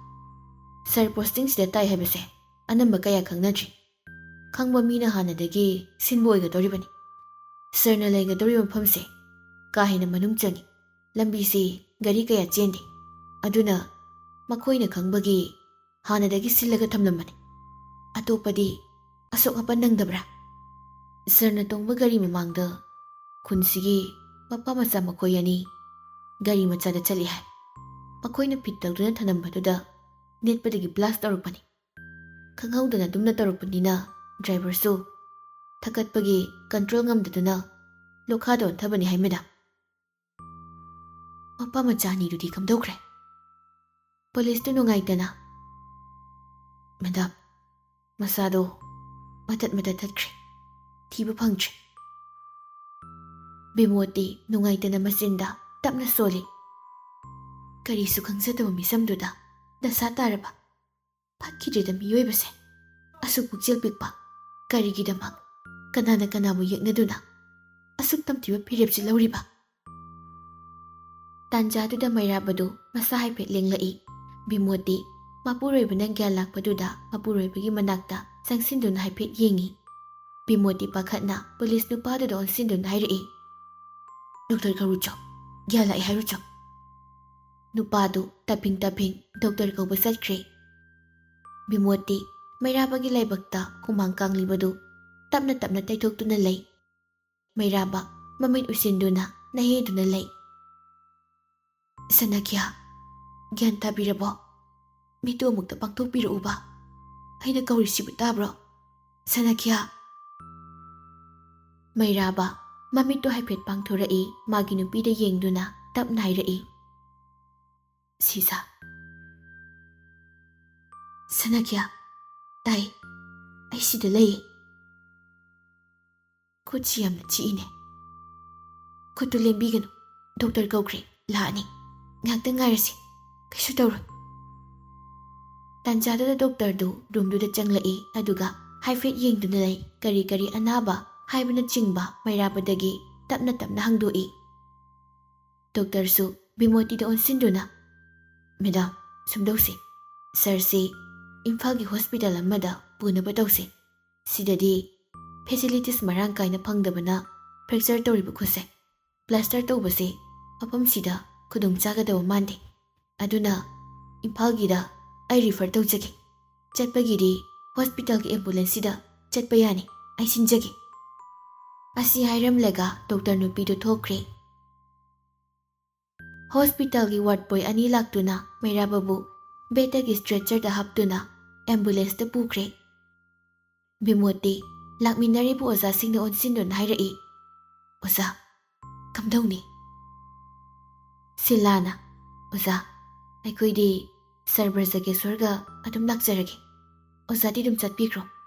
ꯁꯥꯔ ꯄꯣꯁꯇꯤꯡꯁꯤꯗ ꯇꯥꯏ ꯍꯥꯏꯕꯁꯦ ꯑꯅꯝꯕ ꯀꯌꯥ ꯈꯪꯅꯗ꯭ꯔꯤ꯫ ꯈꯪꯕ ꯃꯤꯅ ꯍꯥꯟꯅꯗꯒꯤ ꯁꯤꯟꯕ ꯑꯣꯏꯒꯗꯧꯔꯤꯕꯅꯤ꯫ ꯁꯥꯔꯅ ꯂꯩꯒꯗꯧꯔꯤꯕ ꯃꯐꯝꯁꯦ ꯀꯥ ꯍꯦꯟꯅ ꯃꯅꯨꯡ ꯆꯪꯏ꯫ ꯂꯝꯕꯤꯁꯤ ꯒꯥꯔꯤ ꯀꯌꯥ ꯆꯦꯟꯗꯦ꯫ ꯑꯗꯨꯅ ꯃꯈꯣꯏꯅ ꯈꯪꯕꯒꯤ ꯍꯥꯟꯅꯗꯒꯤ ꯁꯤꯜꯂꯒ ꯊꯝꯂꯝꯕꯅꯤ꯫ ꯑꯇꯣꯞꯄꯗꯤ ꯑꯁꯣꯛ ꯑꯄꯟ ꯅꯪꯗꯕ꯭ꯔꯥ?" ꯁꯥꯔꯅ ꯇꯣꯡꯕ ꯒꯥꯔꯤ ꯃꯃꯥꯡꯗ ꯈꯨꯟꯁꯤꯒꯤ ꯃꯄꯥ ꯃꯆꯥ ꯃꯈꯣꯏ ꯑꯅꯤ ꯒꯥꯔꯤ ꯃꯆꯥꯗ ꯆꯠꯂꯤ ꯍꯥꯏ꯫ ꯃꯈꯣꯏꯅ ꯐꯤꯠ ꯇꯧꯗꯨꯅ ꯊꯅꯝꯕꯗꯨꯗ ꯅꯦꯠꯄꯗꯒꯤ ꯕ꯭ꯂꯥꯁ ꯇꯧꯔꯛꯄꯅꯤ꯫ ꯈꯪꯍꯧꯗꯅ ꯑꯗꯨꯝꯅ ꯇꯧꯔꯛꯄꯅꯤꯅ ꯗ꯭ꯔꯥꯏꯚꯔꯁꯨ ꯊꯛꯀꯠꯄꯒꯤ ꯀꯟꯇ꯭ꯔꯣꯜ ꯉꯝꯗꯗꯨꯅ ꯂꯣꯈꯥꯗ ꯑꯣꯟꯊꯕꯅꯤ ꯍꯥꯏ, ꯃꯦꯗꯥꯝ꯫ ꯃꯄꯥ ꯃꯆꯥ ꯑꯅꯤꯗꯨꯗꯤ ꯀꯝꯗꯧꯈ꯭ꯔꯦ? ꯄꯨꯂꯤꯁꯇꯨ ꯅꯨꯡꯉꯥꯏꯇꯅ, "ꯃꯦꯗꯥꯝ, ꯃꯁꯥꯗꯣ ꯃꯇꯠ ꯃꯇꯠ ꯇꯠꯈ꯭ꯔꯦ꯫ ꯊꯤꯕ ꯐꯪꯗ꯭ꯔꯦ꯫" ꯕꯤꯃꯣꯇꯤ ꯅꯨꯡꯉꯥꯏꯇꯅ ꯃꯆꯤꯟꯗ ꯇꯞꯅ ꯁꯣꯜꯂꯤ꯫ ꯀꯔꯤꯁꯨ ꯈꯪꯖꯗꯕ ꯃꯤꯁꯝꯗꯨꯗ ꯗꯁꯥ ꯇꯥꯔꯕ꯫ ꯐꯠꯈꯤꯗ꯭ꯔꯦꯗ ꯃꯤꯑꯣꯏꯕꯁꯦ꯫ ꯑꯁꯨꯛ ꯄꯨꯛꯆꯦꯜ ꯄꯤꯛꯄ꯫ ꯀꯔꯤꯒꯤꯗꯃꯛ? ꯀꯅꯥꯅ ꯀꯅꯥꯕꯨ ꯌꯦꯛꯅꯗꯨꯅ ꯑꯁꯨꯛ ꯇꯝꯊꯤꯕ ꯐꯤꯔꯦꯞꯁꯤ ꯂꯧꯔꯤꯕ? ꯇꯥꯟꯖꯥꯗꯨꯗ ꯃꯩꯔꯥꯕꯗꯨ ꯃꯁꯥ ꯍꯥꯏꯐꯦꯠ ꯂꯦꯡꯂꯛꯏ꯫ ꯕꯤꯃꯣꯇꯤ ꯃꯄꯨꯔꯣꯏꯕꯅ ꯒ꯭ꯌꯥꯟ ꯂꯥꯛꯄꯗꯨꯗ ꯃꯄꯨꯔꯣꯏꯕꯒꯤ ꯃꯅꯥꯛꯇ ꯆꯪꯁꯤꯟꯗꯨꯅ ꯍꯥꯏꯐꯦꯠ ꯌꯦꯡꯏ꯫ ꯕꯤꯃꯣꯇꯤ ꯄꯥꯈꯠꯅ ꯄꯨꯂꯤꯁ ꯅꯨꯄꯥꯗꯨꯗ ꯑꯣꯟꯁꯤꯟꯗꯨꯅ ꯍꯥꯏꯔꯛꯏ, "ꯗꯣꯛꯇꯔ ꯀꯧꯔꯨꯆꯣ, ꯒ꯭ꯌꯥꯟ ꯂꯥꯛꯏ ꯍꯥꯏꯔꯨꯆꯣ꯫" ꯅꯨꯄꯥꯗꯨ ꯇꯞꯐꯤꯡ ꯇꯞꯐꯤꯡ ꯗꯣꯛꯇꯔ ꯀꯧꯕ ꯆꯠꯈ꯭ꯔꯦ꯫ ꯕꯤꯃꯣꯇꯤ ꯃꯩꯔꯥꯕꯒꯤ ꯂꯥꯏꯕꯛꯇ ꯍꯨꯃꯥꯡ ꯀꯥꯡꯂꯤꯕꯗꯨ ꯇꯞꯅ ꯇꯞꯅ ꯇꯩꯊꯣꯛꯇꯨꯅ ꯂꯩ꯫ ꯃꯩꯔꯥꯕ ꯃꯃꯤꯠ ꯎꯏꯁꯤꯟꯗꯨꯅ ꯅꯍꯦꯗꯨꯅ ꯂꯩ꯫ "ꯁꯅꯥꯈ꯭ꯌꯥ, ꯒ꯭ꯌꯥꯟ ꯇꯥꯕꯤꯔꯕꯣ? ꯃꯤꯠꯇꯨ ꯑꯃꯨꯛꯇ ꯄꯥꯡꯊꯣꯛꯄꯤꯔꯛꯎꯕ꯫ ꯑꯩꯅ ꯀꯧꯔꯤꯁꯤꯕꯨ ꯇꯥꯕ꯭ꯔꯣ? ꯁꯅꯥꯈ꯭ꯌꯥ!" ꯃꯩꯔꯥꯕ ꯃꯃꯤꯠꯇꯨ ꯍꯥꯏꯐꯦꯠ ꯄꯥꯡꯊꯣꯔꯛꯏ, ꯃꯥꯒꯤ ꯅꯨꯄꯤꯗ ꯌꯦꯡꯗꯨꯅ ꯇꯞꯅ ꯍꯥꯏꯔꯛꯏ, "ꯁꯤꯖꯥ꯫" "ꯁꯅꯥꯈ꯭ꯌꯥ, ꯇꯥꯏ꯫ ꯑꯩ ꯁꯤꯗ ꯂꯩ꯫" "ꯈꯨꯠꯁꯤ ꯌꯥꯝꯅ ꯆꯤꯛꯏꯅꯦ꯫ ꯈꯨꯠꯇꯨ ꯂꯦꯡꯕꯤꯒꯅꯨ꯫ ꯗꯣꯛꯇꯔ ꯀꯧꯈ꯭ꯔꯦ, ꯂꯥꯛꯑꯅꯤ꯫ ꯉꯥꯏꯍꯥꯛꯇꯪ ꯉꯥꯏꯔꯁꯤ꯫ ꯀꯩꯁꯨ ꯇꯧꯔꯣꯏ꯫" ꯇꯥꯟꯖꯥꯗꯨꯗ ꯗꯣꯛꯇꯔꯗꯨ ꯔꯨꯝꯗꯨꯗ ꯆꯪꯂꯛꯏ, ꯑꯗꯨꯒ ꯍꯥꯏꯐꯦꯠ ꯌꯦꯡꯗꯨꯅ ꯂꯩ꯫ ꯀꯔꯤ ꯀꯔꯤ ꯑꯅꯥꯕ ꯍꯥꯏꯕꯅꯆꯤꯡꯕ ꯃꯩꯔꯥꯕꯗꯒꯤ ꯇꯞꯅ ꯇꯞꯅ ꯍꯪꯗꯣꯛꯏ꯫ ꯗꯣꯛꯇꯔꯁꯨ ꯕꯤꯃꯣꯇꯤꯗ ꯑꯣꯟꯁꯤꯟꯗꯨꯅ, "ꯃꯦꯗꯥꯝ, ꯁꯨꯝꯗꯧꯁꯤ, ꯁꯥꯔꯁꯤ ꯏꯝꯐꯥꯜꯒꯤ ꯍꯣꯁꯄꯤꯇꯥꯜ ꯑꯃꯗ ꯄꯨꯅꯕ ꯇꯧꯁꯤ꯫ ꯁꯤꯗꯗꯤ ꯐꯦꯁꯤꯂꯤꯇꯤꯁ ꯃꯔꯥꯡ ꯀꯥꯏꯅ ꯐꯪꯗꯕꯅ ꯐ꯭ꯔꯦꯛꯆꯔ ꯇꯧꯔꯤꯕ ꯈꯨꯠꯁꯦ ꯄ꯭ꯂꯥꯁꯇꯔ ꯇꯧꯕꯁꯦ ꯃꯐꯝꯁꯤꯗ ꯈꯨꯗꯣꯡ ꯆꯥꯒꯗꯕ ꯃꯥꯟꯗꯦ꯫ ꯑꯗꯨꯅ ꯏꯝꯐꯥꯜꯒꯤꯗ ꯑꯩ ꯔꯤꯐꯔ ꯇꯧꯖꯒꯦ꯫ ꯆꯠꯄꯒꯤꯗꯤ ꯍꯣꯁꯄꯤꯇꯥꯜꯒꯤ ꯑꯦꯝꯕꯨꯂꯦꯟꯁꯁꯤꯗ ꯆꯠꯄ ꯌꯥꯅꯤ꯫ ꯑꯩ ꯁꯤꯟꯖꯒꯦ꯫" ꯑꯁꯤ ꯍꯥꯏꯔꯝꯂꯒ ꯗꯣꯛꯇꯔ ꯅꯨꯄꯤꯗꯨ ꯊꯣꯛꯈ꯭ꯔꯦ꯫ ꯍꯣꯁꯄꯤꯇꯥꯜꯒꯤ ꯋꯥꯔꯗ ꯕꯣꯏ ꯑꯅꯤ ꯂꯥꯛꯇꯨꯅ ꯃꯩꯔꯥꯕꯕꯨ ꯕꯦꯗꯇꯒꯤ ꯁ꯭ꯇ꯭ꯔꯦꯆꯔꯗ ꯍꯥꯞꯇꯨꯅ ꯑꯦꯝꯕꯨꯂꯦꯟꯁꯇ ꯄꯨꯈ꯭ꯔꯦ꯫ ꯕꯤꯃꯣꯇꯤ ꯂꯥꯛꯃꯤꯟꯅꯔꯤꯕ ꯑꯣꯖꯥꯁꯤꯡꯗ ꯑꯣꯟꯁꯤꯟꯗꯨꯅ ꯍꯥꯏꯔꯛꯏ, "ꯑꯣꯖꯥ, ꯀꯝꯗꯧꯅꯤ?" ꯁꯤꯂꯥꯅ, "ꯑꯣꯖꯥ, ꯑꯩꯈꯣꯏꯗꯤ ꯁꯔ ꯕ꯭ꯔꯖꯀꯦꯁꯣꯔꯒ ꯑꯗꯨꯝ ꯂꯥꯛꯆꯔꯒꯦ꯫ ꯑꯣꯖꯥꯗꯤ ꯑꯗꯨꯝ ꯆꯠꯄꯤꯈ꯭ꯔꯣ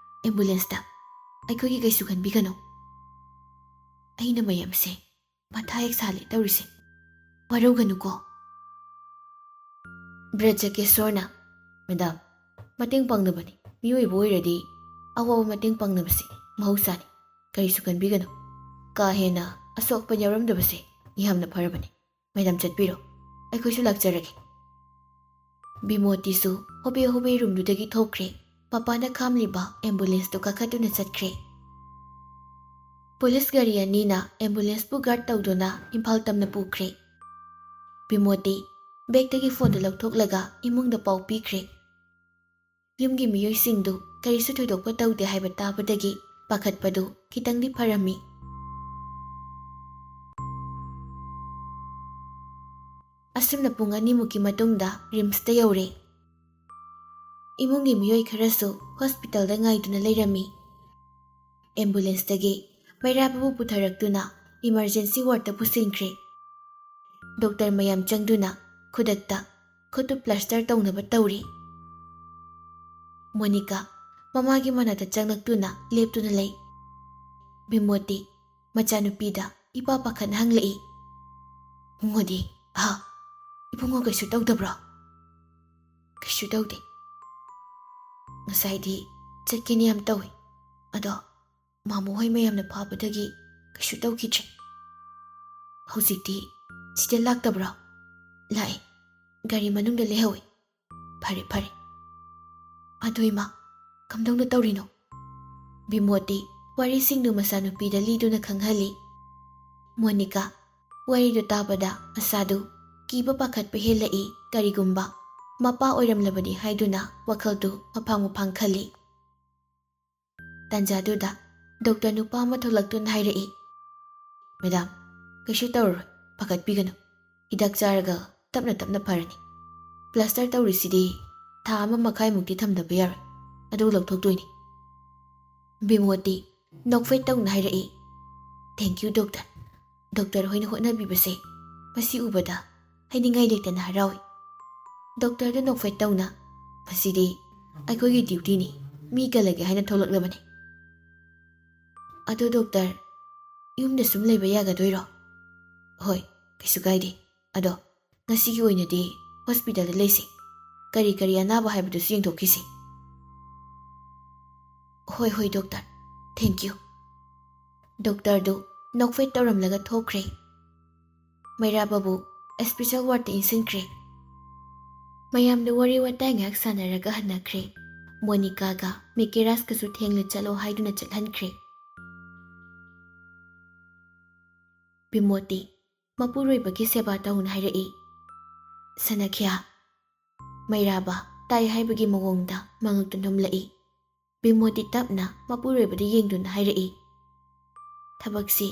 ꯑꯦꯝꯕꯨꯂꯦꯟꯁꯇ꯫ ꯑꯩꯈꯣꯏꯒꯤ ꯀꯩꯁꯨ ꯈꯟꯕꯤꯒꯅꯨ꯫" ꯑꯩꯅ ꯃꯌꯥꯝꯁꯦ ꯃꯊꯥ ꯍꯦꯛ ꯁꯥꯜꯂꯦ ꯇꯧꯔꯤꯁꯦ꯫ ꯋꯥꯔꯧꯒꯅꯨꯀꯣ꯫ ꯕ꯭ꯔꯖꯀꯦꯁꯣꯔꯅ, "ꯃꯦꯗꯥꯝ, ꯃꯇꯦꯡ ꯄꯥꯡꯅꯕꯅꯤ꯫ ꯃꯤꯑꯣꯏꯕ ꯑꯣꯏꯔꯗꯤ ꯑꯋꯥꯕ ꯃꯇꯦꯡ ꯄꯥꯡꯅꯕꯁꯤ ꯃꯍꯧꯁꯥꯅꯤ꯫ ꯀꯔꯤꯁꯨ ꯈꯟꯕꯤꯒꯅꯨ꯫ ꯀꯥ ꯍꯦꯟꯅ ꯑꯁꯣꯛ ꯑꯄꯟ ꯌꯥꯎꯔꯝꯗꯕꯁꯦ ꯌꯥꯝꯅ ꯐꯔꯕꯅꯤ꯫ ꯃꯦꯗꯥꯝ ꯆꯠꯄꯤꯔꯣ꯫ ꯑꯩꯈꯣꯏꯁꯨ ꯂꯥꯛꯆꯔꯒꯦ꯫" ꯕꯤꯃꯣꯇꯤꯁꯨ ꯍꯣꯕꯦ ꯍꯣꯕꯦ ꯔꯨꯝꯗꯨꯗꯒꯤ ꯊꯣꯛꯈ꯭ꯔꯦ꯫ ꯃꯄꯥꯟꯗ ꯈꯥꯝꯂꯤꯕ ꯑꯦꯝꯕꯨꯂꯦꯟꯁꯇꯨ ꯀꯥꯈꯠꯇꯨꯅ ꯆꯠꯈ꯭ꯔꯦ꯫ ꯄꯨꯂꯤꯁ ꯒꯥꯔꯤ ꯑꯅꯤꯅ ꯑꯦꯝꯕꯨꯂꯦꯟꯁꯄꯨ ꯒꯥꯔꯗ ꯇꯧꯗꯨꯅ ꯏꯝꯐꯥꯜ ꯇꯝꯅ ꯄꯨꯈ꯭ꯔꯦ꯫ ꯕꯤꯃꯣꯇꯤ ꯕꯦꯒꯇꯒꯤ ꯐꯣꯟꯗꯨ ꯂꯧꯊꯣꯛꯂꯒ ꯏꯃꯨꯡꯗ ꯄꯥꯎ ꯄꯤꯈ꯭ꯔꯦ꯫ ꯌꯨꯝꯒꯤ ꯃꯤꯑꯣꯏꯁꯤꯡꯗꯨ ꯀꯔꯤꯁꯨ ꯊꯣꯏꯗꯣꯛꯄ ꯇꯧꯗꯦ ꯍꯥꯏꯕ ꯇꯥꯕꯗꯒꯤ ꯄꯥꯈꯠꯄꯗꯨ ꯈꯤꯇꯪꯗꯤ ꯐꯔꯝꯃꯤ꯫ ꯑꯁꯨꯝꯅ ꯄꯨꯡ ꯑꯅꯤꯃꯨꯛꯀꯤ ꯃꯇꯨꯡꯗ ꯔꯤꯝꯁꯇ ꯌꯧꯔꯦ꯫ ꯏꯃꯨꯡꯒꯤ ꯃꯤꯑꯣꯏ ꯈꯔꯁꯨ ꯍꯣꯁꯄꯤꯇꯥꯜꯗ ꯉꯥꯏꯗꯨꯅ ꯂꯩꯔꯝꯃꯤ꯫ ꯑꯦꯝꯕꯨꯂꯦꯟꯁꯇꯒꯤ ꯃꯩꯔꯥꯕꯕꯨ ꯄꯨꯊꯔꯛꯇꯨꯅ ꯏꯃꯔꯖꯦꯟꯁꯤ ꯋꯥꯔꯗꯇ ꯄꯨꯁꯤꯟꯈ꯭ꯔꯦ꯫ ꯗꯣꯛꯇꯔ ꯃꯌꯥꯝ ꯆꯪꯗꯨꯅ ꯈꯨꯗꯛꯇ ꯈꯨꯠꯇꯨ ꯄ꯭ꯂꯥꯁꯇꯔ ꯇꯧꯅꯕ ꯇꯧꯔꯤ꯫ ꯃꯣꯅꯤꯀꯥ ꯃꯃꯥꯒꯤ ꯃꯅꯥꯛꯇ ꯆꯪꯂꯛꯇꯨꯅ ꯂꯦꯞꯇꯨꯅ ꯂꯩ꯫ ꯕꯤꯃꯣꯇꯤ ꯃꯆꯥꯅꯨꯄꯤꯗ ꯏꯄꯥ ꯄꯥꯈꯠꯅ ꯍꯪꯂꯛꯏ, "ꯃꯣꯗꯤ, ꯍꯥ? ꯏꯕꯨꯡꯉꯣ ꯀꯩꯁꯨ ꯇꯧꯗꯕ꯭ꯔꯣ?" "ꯀꯩꯁꯨ ꯇꯧꯗꯦ꯫ ꯉꯁꯥꯏꯗꯤ ꯆꯠꯀꯦꯅ ꯌꯥꯝ ꯇꯧꯏ, ꯑꯗꯣ ꯃꯥꯃꯣ ꯍꯣꯏ ꯃꯌꯥꯝꯅ ꯐꯥꯕꯗꯒꯤ ꯀꯩꯁꯨ ꯇꯧꯈꯤꯗ꯭ꯔꯦ꯫ ꯍꯧꯖꯤꯛꯇꯤ ꯁꯤꯗ ꯂꯥꯛꯇꯕ꯭ꯔꯣ?" "ꯂꯥꯛꯑꯦ, ꯒꯥꯔꯤ ꯃꯅꯨꯡꯗ ꯂꯩꯍꯧꯋꯦ꯫" "ꯐꯔꯦ, ꯐꯔꯦ꯫ ꯑꯗꯨ ꯏꯃꯥ, ꯀꯝꯗꯧꯅ ꯇꯧꯔꯤꯅꯣ?" ꯕꯤꯃꯣꯇꯤ ꯋꯥꯔꯤꯁꯤꯡꯗꯨ ꯃꯆꯥꯅꯨꯄꯤꯗ ꯂꯤꯗꯨꯅ ꯈꯪꯍꯜꯂꯤ꯫ ꯃꯣꯅꯤꯀꯥ ꯋꯥꯔꯤꯗꯨ ꯇꯥꯕꯗ ꯃꯁꯥꯗꯨ ꯀꯤꯕ ꯄꯥꯈꯠꯄ ꯍꯦꯜꯂꯛꯏ꯫ ꯀꯔꯤꯒꯨꯝꯕ ꯃꯄꯥ ꯑꯣꯏꯔꯝꯂꯕꯗꯤ ꯍꯥꯏꯗꯨꯅ ꯋꯥꯈꯜꯗꯨ ꯃꯐꯥꯡ ꯃꯐꯥꯡ ꯈꯜꯂꯤ꯫ ꯇꯥꯟꯖꯥꯗꯨꯗ ꯗꯣꯛꯇꯔ ꯅꯨꯄꯥ ꯑꯃ ꯊꯣꯛꯂꯛꯇꯨꯅ ꯍꯥꯏꯔꯛꯏ, "ꯃꯦꯗꯥꯝ, ꯀꯩꯁꯨ ꯇꯧꯔꯔꯣꯏ, ꯄꯥꯈꯠꯄꯤꯒꯅꯨ꯫ ꯍꯤꯗꯥꯛ ꯆꯥꯔꯒ ꯇꯞꯅ ꯇꯞꯅ ꯐꯔꯅꯤ꯫ ꯄ꯭ꯂꯥꯁꯇꯔ ꯇꯧꯔꯤꯁꯤꯗꯤ ꯊꯥ ꯑꯃ ꯃꯈꯥꯏꯃꯨꯛꯇꯤ ꯊꯝꯗꯕ ꯌꯥꯔꯣꯏ, ꯑꯗꯨ ꯂꯧꯊꯣꯛꯇꯣꯏꯅꯤ꯫" ꯕꯤꯃꯣꯇꯤ ꯅꯣꯛꯐꯦꯠ ꯇꯧꯅ ꯍꯥꯏꯔꯛꯏ, "Thank you, ꯗꯣꯛꯇꯔ꯫ ꯗꯣꯛꯇꯔ ꯍꯣꯏꯅ ꯍꯣꯠꯅꯕꯤꯕꯁꯦ, ꯃꯁꯤ ꯎꯕꯗ ꯍꯥꯏꯅꯤꯡꯉꯥꯏ ꯂꯩꯇꯅ ꯍꯔꯥꯎꯏ꯫" ꯗꯣꯛꯇꯔꯗ ꯅꯣꯛꯐꯦꯠ ꯇꯧꯅ, "ꯃꯁꯤꯗꯤ ꯑꯩꯈꯣꯏꯒꯤ ꯗ꯭ꯌꯨꯇꯤꯅꯤ, ꯃꯤ ꯀꯜꯂꯒꯦ ꯍꯥꯏꯅ ꯊꯣꯛꯂꯛꯂꯕꯅꯤ꯫" "ꯑꯗꯣ ꯗꯣꯛꯇꯔ, ꯌꯨꯝꯗ ꯁꯨꯝ ꯂꯩꯕ ꯌꯥꯒꯗꯣꯏꯔꯣ?" "ꯍꯣꯏ, ꯀꯩꯁꯨ ꯀꯥꯏꯗꯦ꯫ ꯑꯗꯣ ꯉꯁꯤꯒꯤ ꯑꯣꯏꯅꯗꯤ ꯍꯣꯁꯄꯤꯇꯥꯜꯗ ꯂꯩꯁꯤ꯫ ꯀꯔꯤ ꯀꯔꯤ ꯑꯅꯥꯕ ꯍꯥꯏꯕꯗꯨꯁꯨ ꯌꯦꯡꯊꯣꯛꯈꯤꯁꯤ꯫" "ꯍꯣꯏ, ꯍꯣꯏ, ꯗꯣꯛꯇꯔ꯫ Thank you꯫" ꯗꯣꯛꯇꯔꯗꯨ ꯅꯣꯛꯐꯦꯠ ꯇꯧꯔꯝꯂꯒ ꯊꯣꯛꯈ꯭ꯔꯦ꯫ ꯃꯩꯔꯥꯕꯕꯨ ꯏꯁꯄꯤꯁꯦꯜ ꯋꯥꯔꯗꯇ ꯏꯟꯁꯤꯟꯈ꯭ꯔꯦ꯫ ꯃꯌꯥꯝꯗꯨ ꯋꯥꯔꯤ ꯋꯥꯇꯥꯏ ꯉꯥꯏꯍꯥꯛ ꯁꯥꯟꯅꯔꯒ ꯍꯟꯅꯈ꯭ꯔꯦ꯫ ꯃꯣꯅꯤꯀꯥꯒ ꯃꯤꯀꯦꯔꯥꯁꯀꯁꯨ ꯊꯦꯡꯂ ꯆꯠꯂꯣ ꯍꯥꯏꯗꯨꯅ ꯆꯠꯍꯟꯈ꯭ꯔꯦ꯫ ꯕꯤꯃꯣꯇꯤ ꯃꯄꯨꯔꯣꯏꯕꯒꯤ ꯁꯦꯕꯥ ꯇꯧꯅ ꯍꯥꯏꯔꯛꯏ꯫ "ꯁꯅꯈ꯭ꯌꯥ, ꯃꯩꯔꯥꯕ, ꯇꯥꯏ ꯍꯥꯏꯕꯒꯤ ꯃꯑꯣꯡꯗ ꯃꯉꯛꯇ ꯅꯣꯝꯂꯛꯏ꯫ ꯕꯤꯃꯣꯗꯤ ꯇꯞꯅ ꯃꯄꯨꯔꯣꯏꯕꯗ ꯌꯦꯡꯗꯨꯅ ꯍꯥꯏꯔꯛꯏ, "ꯊꯕꯛꯁꯤ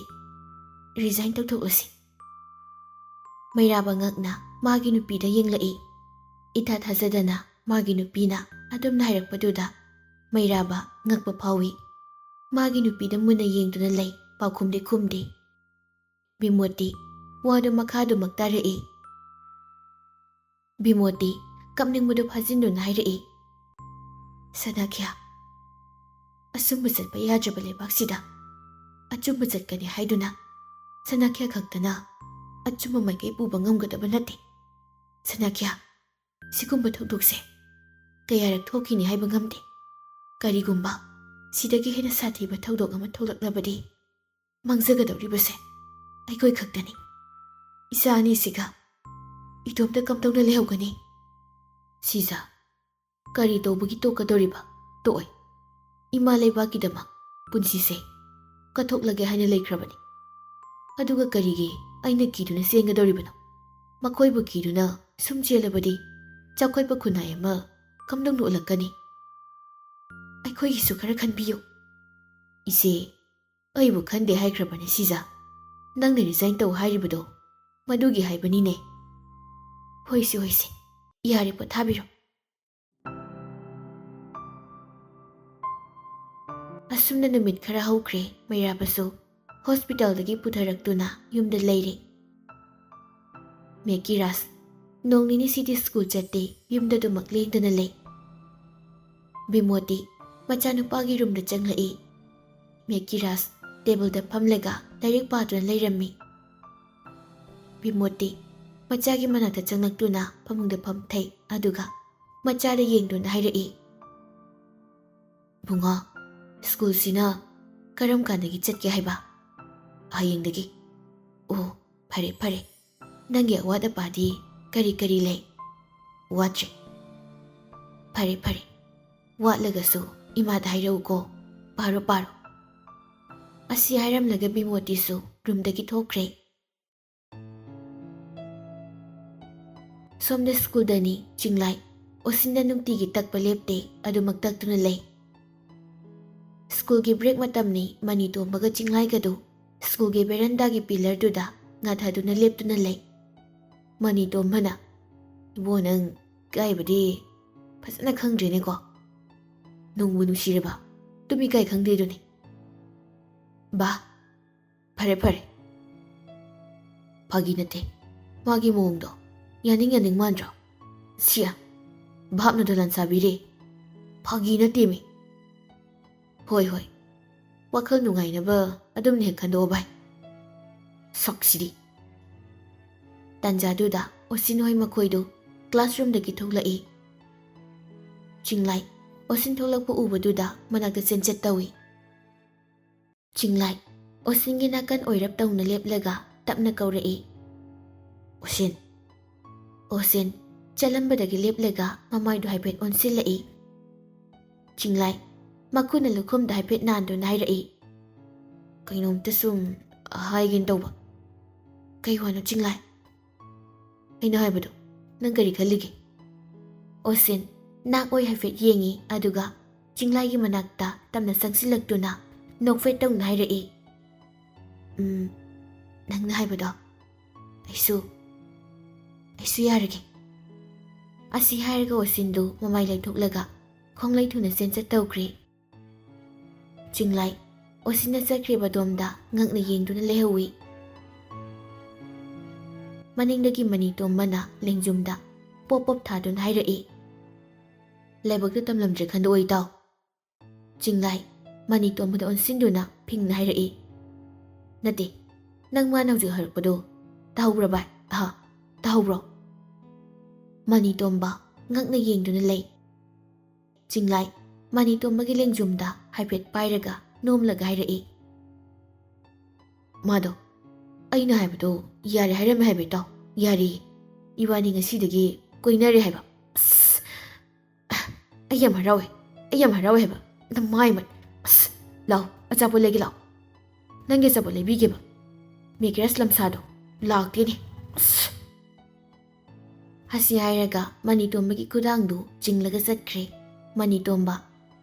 resign ꯇꯧꯊꯣꯛꯂꯁꯤ꯫" ꯃꯩꯔꯥꯕ ꯉꯛꯅ ꯃꯥꯒꯤ ꯅꯨꯄꯤꯗ ꯌꯦꯡꯂꯛꯏ꯫ ꯏꯊꯥ ꯊꯥꯖꯗꯅ ꯃꯥꯒꯤ ꯅꯨꯄꯤꯅ ꯑꯗꯨꯝꯅ ꯍꯥꯏꯔꯛꯄꯗꯨꯗ ꯃꯩꯔꯥꯕ ꯉꯛꯄ ꯐꯥꯎꯏ꯫ ꯃꯥꯒꯤ ꯅꯨꯄꯤꯗ ꯃꯨꯟꯅ ꯌꯦꯡꯗꯨꯅ ꯂꯩ, ꯄꯥꯎꯈꯨꯝꯗꯤ ꯈꯨꯝꯗꯦ꯫ ꯕꯤꯃꯣꯗꯤ ꯋꯥꯗꯨ ꯃꯈꯥꯗꯨꯃꯛ ꯇꯥꯔꯛꯏ꯫ ꯕꯤꯃꯣꯗꯤ ꯀꯞꯅꯤꯡꯕꯗꯨ ꯐꯥꯖꯤꯟꯗꯨꯅ ꯍꯥꯏꯔꯛꯏ, "ꯁꯅꯥꯈ꯭ꯌꯥ, ꯑꯆꯨꯝꯕ ꯆꯠꯄ ꯌꯥꯗ꯭ꯔꯕ ꯂꯩꯕꯥꯛꯁꯤꯗ ꯑꯆꯨꯝꯕ ꯆꯠꯀꯅꯤ ꯍꯥꯏꯗꯨꯅ ꯁꯅꯥꯈ꯭ꯌꯥ ꯈꯛꯇꯅ ꯑꯆꯨꯝꯕ ꯃꯥꯏꯀꯩ ꯄꯨꯕ ꯉꯝꯒꯗꯕ ꯅꯠꯇꯦ꯫ ꯁꯅꯥꯈ꯭ꯌꯥ, ꯁꯤꯒꯨꯝꯕ ꯊꯧꯗꯣꯛꯁꯦ ꯀꯌꯥꯔꯛ ꯊꯣꯛꯈꯤꯅꯤ ꯍꯥꯏꯕ ꯉꯝꯗꯦ꯫ ꯀꯔꯤꯒꯨꯝꯕ ꯁꯤꯗꯒꯤ ꯍꯦꯟꯅ ꯁꯥꯊꯤꯕ ꯊꯧꯗꯣꯛ ꯑꯃ ꯊꯣꯛꯂꯛꯂꯕꯗꯤ ꯃꯥꯡꯖꯒꯗꯧꯔꯤꯕꯁꯦ ꯑꯩꯈꯣꯏ ꯈꯛꯇꯅꯤ꯫ ꯏꯆꯥ ꯑꯅꯤꯁꯤꯒ ꯏꯇꯣꯝꯇ ꯀꯝꯗꯧꯅ ꯂꯩꯍꯧꯒꯅꯤ?" "ꯁꯤꯖꯥ, ꯀꯔꯤ ꯇꯧꯕꯒꯤ ꯇꯣꯛꯀꯗꯧꯔꯤꯕ? ꯇꯣꯛꯑꯣꯏ꯫ ꯏꯃꯥ ꯂꯩꯕꯥꯛꯀꯤꯗꯃꯛ ꯄꯨꯟꯁꯤꯁꯦ ꯀꯠꯊꯣꯛꯂꯒꯦ ꯍꯥꯏꯅ ꯂꯩꯈ꯭ꯔꯕꯅꯤ꯫ ꯑꯗꯨꯒ ꯀꯔꯤꯒꯤ ꯑꯩꯅ ꯀꯤꯗꯨꯅ ꯆꯦꯟꯒꯗꯧꯔꯤꯕꯅꯣ? ꯃꯈꯣꯏꯕꯨ ꯀꯤꯗꯨꯅ ꯁꯨꯝ ꯆꯦꯜꯂꯕꯗꯤ ꯆꯥꯎꯈꯠꯄ ꯈꯨꯟꯅꯥꯏ ꯑꯃ ꯀꯝꯗꯧꯅ ꯎꯠꯂꯛꯀꯅꯤ? ꯑꯩꯈꯣꯏꯒꯤꯁꯨ ꯈꯔ ꯈꯟꯕꯤꯌꯨ꯫" "ꯏꯆꯦ, ꯑꯩꯕꯨ ꯈꯟꯗꯦ ꯍꯥꯏꯈ꯭ꯔꯕꯅꯤ ꯁꯤꯖꯥ꯫ ꯅꯪꯅ resign ꯇꯧ ꯍꯥꯏꯔꯤꯕꯗꯣ ꯃꯗꯨꯒꯤ ꯍꯥꯏꯕꯅꯤꯅꯦ꯫" "ꯍꯣꯏꯁꯦ, ꯍꯣꯏꯁꯦ, ꯌꯥꯔꯦ, ꯄꯣꯊꯥꯕꯤꯔꯣ꯫" ꯑꯁꯨꯝꯅ ꯅꯨꯃꯤꯠ ꯈꯔ ꯍꯧꯈ꯭ꯔꯦ꯫ ꯃꯩꯔꯥꯕꯁꯨ hospitalꯗꯒꯤ ꯄꯨꯊꯔꯛꯇꯨꯅ ꯌꯨꯝꯗ ꯂꯩꯔꯦ꯫ ꯃꯦꯀꯤꯔꯥꯖ ꯅꯣꯡ ꯅꯤꯅꯤꯁꯤꯗꯤ school ꯆꯠꯇꯦ, ꯌꯨꯝꯗ ꯑꯗꯨꯃꯛ ꯂꯦꯡꯗꯅ ꯂꯩ꯫ ꯕꯤꯃꯣꯗꯤ ꯃꯆꯥꯅꯨꯄꯥꯒꯤ roomꯗ ꯆꯪꯂꯛꯏ꯫ ꯃꯦꯀꯤꯔꯥꯖ tableꯗ ꯐꯝꯂꯒ ꯂꯥꯏꯔꯤꯛ ꯄꯥꯗꯨꯅ ꯂꯩꯔꯝꯃꯤ꯫ ꯕꯤꯃꯣꯗꯤ ꯃꯆꯥꯒꯤ ꯃꯅꯥꯛꯇ ꯆꯪꯂꯛꯇꯨꯅ ꯐꯃꯨꯡꯗ ꯐꯝꯊꯩ, ꯑꯗꯨꯒ ꯃꯆꯥꯗ ꯌꯦꯡꯗꯨꯅ ꯍꯥꯏꯔꯛꯏ, "ꯏꯕꯨꯡꯉꯣ, schoolꯁꯤꯅ ꯀꯔꯝ ꯀꯥꯟꯗꯒꯤ ꯆꯠꯀꯦ ꯍꯥꯏꯕ?" "ꯍꯌꯦꯡꯗꯒꯤ꯫" "ꯑꯣ, ꯐꯔꯦ, ꯐꯔꯦ꯫ ꯅꯪꯒꯤ ꯑꯋꯥꯠ ꯑꯄꯥꯗꯤ ꯀꯔꯤ ꯀꯔꯤ ꯂꯩ?" "ꯋꯥꯠꯇ꯭ꯔꯦ꯫" "ꯐꯔꯦ, ꯐꯔꯦ꯫ ꯋꯥꯠꯂꯒꯁꯨ ꯏꯃꯥꯗ ꯍꯥꯏꯔꯛꯎꯀꯣ꯫ ꯄꯥꯔꯣ, ꯄꯥꯔꯣ꯫" ꯑꯁꯤ ꯍꯥꯏꯔꯝꯂꯒ ꯕꯤꯃꯣꯗꯤꯁꯨ roomꯗꯒꯤ ꯊꯣꯛꯈ꯭ꯔꯦ꯫ ꯁꯣꯝꯗ schoolꯗꯅꯤ ꯆꯤꯡꯂꯥꯏ꯫ ꯑꯣꯁꯤꯟꯅ ꯅꯨꯡꯇꯤꯒꯤ ꯇꯛꯄ ꯂꯦꯞꯇꯦ, ꯑꯗꯨꯃꯛ ꯇꯛꯇꯨꯅ ꯂꯩ꯫ ꯁ꯭ꯀꯨꯜꯒꯤ ꯕ꯭ꯔꯦꯛ ꯃꯇꯝꯅꯤ, ꯃꯅꯤꯇꯣꯝꯕꯒ ꯆꯤꯡꯂꯥꯏꯒꯗꯨ ꯁ꯭ꯀꯨꯜꯒꯤ ꯕꯦꯔꯟꯗꯥꯒꯤ ꯄꯤꯂꯔꯗꯨꯗ ꯉꯥꯊꯗꯨꯅ ꯂꯦꯞꯇꯨꯅ ꯂꯩ꯫ ꯃꯅꯤꯇꯣꯝꯕꯅ, "ꯏꯕꯣ, ꯅꯪ ꯏꯀꯥꯏꯕꯗꯤ ꯐꯖꯅ ꯈꯪꯗ꯭ꯔꯦꯅꯦꯀꯣ꯫ ꯅꯨꯡꯕꯨ ꯅꯨꯡꯁꯤꯔꯕ, ꯇꯨꯝ ꯏꯀꯥꯏ ꯈꯪꯗꯦꯗꯨꯅꯤ꯫" "ꯕꯥ, ꯐꯔꯦ ꯐꯔꯦ꯫ ꯐꯥꯒꯤ ꯅꯠꯇꯦ꯫ ꯃꯥꯒꯤ ꯃꯑꯣꯡꯗꯣ ꯌꯥꯅꯤꯡ ꯌꯥꯅꯤꯡ ꯃꯥꯟꯗ꯭ꯔꯣ? ꯁꯤꯌꯥ, ꯚꯥꯞꯅ ꯗꯣꯂꯥꯟ ꯁꯥꯕꯤꯔꯦ꯫ ꯐꯥꯒꯤ ꯅꯠꯇꯦꯃꯤ꯫" "ꯍꯣꯏ ꯍꯣꯏ, ꯋꯥꯈꯜ ꯅꯨꯡꯉꯥꯏꯅꯕ ꯑꯗꯨꯝꯅ ꯍꯦꯛ ꯈꯟꯗꯣꯛꯑꯣ ꯚꯥꯏ꯫ ꯁꯛꯁꯤꯗꯤ꯫" ꯇꯥꯟꯖꯥꯗꯨꯗ ꯑꯣꯁꯤꯟ ꯍꯣꯏ ꯃꯈꯣꯏꯗꯨ ꯀ꯭ꯂꯥꯁꯔꯨꯝꯗꯒꯤ ꯊꯣꯛꯂꯛꯏ꯫ ꯆꯤꯡꯂꯥꯏ ꯑꯣꯁꯤꯟ ꯊꯣꯛꯂꯛꯄ ꯎꯕꯗꯨꯗ ꯃꯅꯥꯛꯇ ꯆꯦꯟꯆꯠ ꯇꯧꯏ꯫ ꯆꯤꯡꯂꯥꯏ ꯑꯣꯁꯤꯟꯒꯤ ꯅꯥꯀꯟ ꯑꯣꯏꯔꯞ ꯇꯧꯅ ꯂꯦꯞꯂꯒ ꯇꯞꯅ ꯀꯧꯔꯛꯏ, "ꯑꯣꯁꯤꯟ꯫" ꯑꯣꯁꯤꯟ ꯆꯠꯂꯝꯕꯗꯒꯤ ꯂꯦꯞꯂꯒ ꯃꯃꯥꯏꯗꯨ ꯍꯥꯏꯐꯦꯠ ꯑꯣꯟꯁꯤꯜꯂꯛꯏ꯫ ꯆꯤꯡꯂꯥꯏ ꯃꯈꯨꯠꯅ ꯂꯨꯈꯨꯝꯗ ꯍꯥꯏꯐꯦꯠ ꯅꯥꯟꯗꯨꯅ ꯍꯥꯏꯔꯛꯏ, "ꯀꯩꯅꯣꯝꯇ ꯁꯨꯝ ꯍꯥꯏꯒꯦꯅ ꯇꯧꯕ꯫" "ꯀꯩ ꯋꯥꯅꯣ ꯆꯤꯡꯂꯥꯏ?" "ꯑꯩꯅ ꯍꯥꯏꯕꯗꯣ ꯅꯪ ꯀꯔꯤ ꯈꯜꯂꯤꯒꯦ?" ꯑꯣꯁꯤꯟ ꯅꯥꯛ ꯑꯣꯏ ꯍꯥꯏꯐꯦꯠ ꯌꯦꯡꯉꯤ, ꯑꯗꯨꯒ ꯆꯤꯡꯂꯥꯏꯒꯤ ꯃꯅꯥꯛꯇ ꯇꯞꯅ ꯆꯪꯁꯤꯜꯂꯛꯇꯨꯅ ꯅꯣꯛꯐꯦꯠ ꯇꯧꯅ ꯍꯥꯏꯔꯛꯏ, "ꯎꯝ, ꯅꯪꯅ ꯍꯥꯏꯕꯗꯣ ꯑꯩꯁꯨ, ꯑꯩꯁꯨ ꯌꯥꯔꯒꯦ꯫" ꯑꯁꯤ ꯍꯥꯏꯔꯒ ꯑꯣꯁꯤꯟꯗꯨ ꯃꯃꯥꯏ ꯂꯩꯊꯣꯛꯂꯒ ꯈꯣꯡꯂꯩ ꯊꯨꯅ ꯆꯦꯟꯆꯠ ꯇꯧꯈ꯭ꯔꯦ꯫ ꯆꯤꯡꯂꯥꯏ ꯑꯣꯁꯤꯟꯅ ꯆꯠꯈ꯭ꯔꯤꯕ ꯑꯗꯣꯝꯗ ꯉꯛꯅ ꯌꯦꯡꯗꯨꯅ ꯂꯩꯍꯧꯏ꯫ ꯃꯅꯤꯡꯗꯒꯤ ꯃꯅꯤꯇꯣꯝꯕꯅ ꯂꯦꯡꯖꯨꯝꯗ ꯄꯣꯞ ꯄꯣꯞ ꯊꯥꯗꯨꯅ ꯍꯥꯏꯔꯛꯏ, "ꯂꯥꯏꯕꯛꯇ ꯇꯝꯂꯝꯗ꯭ꯔꯦ ꯈꯟꯗꯣꯛꯑꯣ ꯏꯇꯥꯎ꯫" ꯆꯤꯡꯂꯥꯏ ꯃꯅꯤꯇꯣꯝꯕꯗ ꯑꯣꯟꯁꯤꯟꯗꯨꯅ ꯐꯤꯡꯅ ꯍꯥꯏꯔꯛꯏ, "ꯅꯠꯇꯦ, ꯅꯪ ꯃꯥꯅ ꯍꯧꯖꯤꯛ ꯍꯥꯏꯔꯛꯄꯗꯣ ꯇꯥꯍꯧꯕ꯭ꯔꯥ ꯚꯥꯏ? ꯑꯍꯥ, ꯇꯥꯍꯧꯕ꯭ꯔꯣ?" ꯃꯅꯤꯇꯣꯝꯕ ꯉꯛꯅ ꯌꯦꯡꯗꯨꯅ ꯂꯩ꯫ ꯆꯤꯡꯂꯥꯏ ꯃꯅꯤꯇꯣꯝꯕꯒꯤ ꯂꯦꯡꯖꯨꯝꯗ ꯍꯥꯏꯐꯦꯠ ꯄꯥꯏꯔꯒ ꯅꯣꯝꯂꯒ ꯍꯥꯏꯔꯛꯏ, "ꯃꯥꯗꯣ ꯑꯩꯅ ꯍꯥꯏꯕꯗꯣ ꯌꯥꯔꯦ ꯍꯥꯏꯔꯝꯃꯦ ꯍꯥꯏꯕ ꯏꯇꯥꯎ꯫ ꯌꯥꯔꯦ, ꯏꯕꯥꯅꯤ ꯉꯁꯤꯗꯒꯤ ꯀꯣꯏꯅꯔꯦ ꯍꯥꯏꯕ꯫" "ꯑꯁ, ꯑꯩ ꯌꯥꯝ ꯍꯔꯥꯎꯋꯦ, ꯑꯩ ꯌꯥꯝ ꯍꯔꯥꯎꯋꯦ ꯍꯥꯏꯕ꯫ ꯅꯃꯥꯏ ꯃꯠ-, ꯑꯁ, ꯂꯥꯎ, ꯑꯆꯥꯄꯣꯠ ꯂꯩꯒꯦ ꯂꯥꯎ꯫ ꯅꯪꯒꯤ ꯑꯆꯥꯄꯣꯠ ꯂꯩꯕꯤꯒꯦꯕ꯫ ꯃꯦꯀ꯭ꯔꯦꯁ ꯂꯝꯁꯥꯗꯣ ꯂꯥꯛꯇꯦꯅꯦ꯫ ꯑꯁ꯫" ꯑꯁꯤ ꯍꯥꯏꯔꯒ ꯃꯅꯤꯇꯣꯝꯕꯒꯤ ꯈꯨꯗꯥꯡꯗꯨ ꯆꯤꯡꯂꯒ ꯆꯠꯈ꯭ꯔꯦ꯫ ꯃꯅꯤꯇꯣꯝꯕ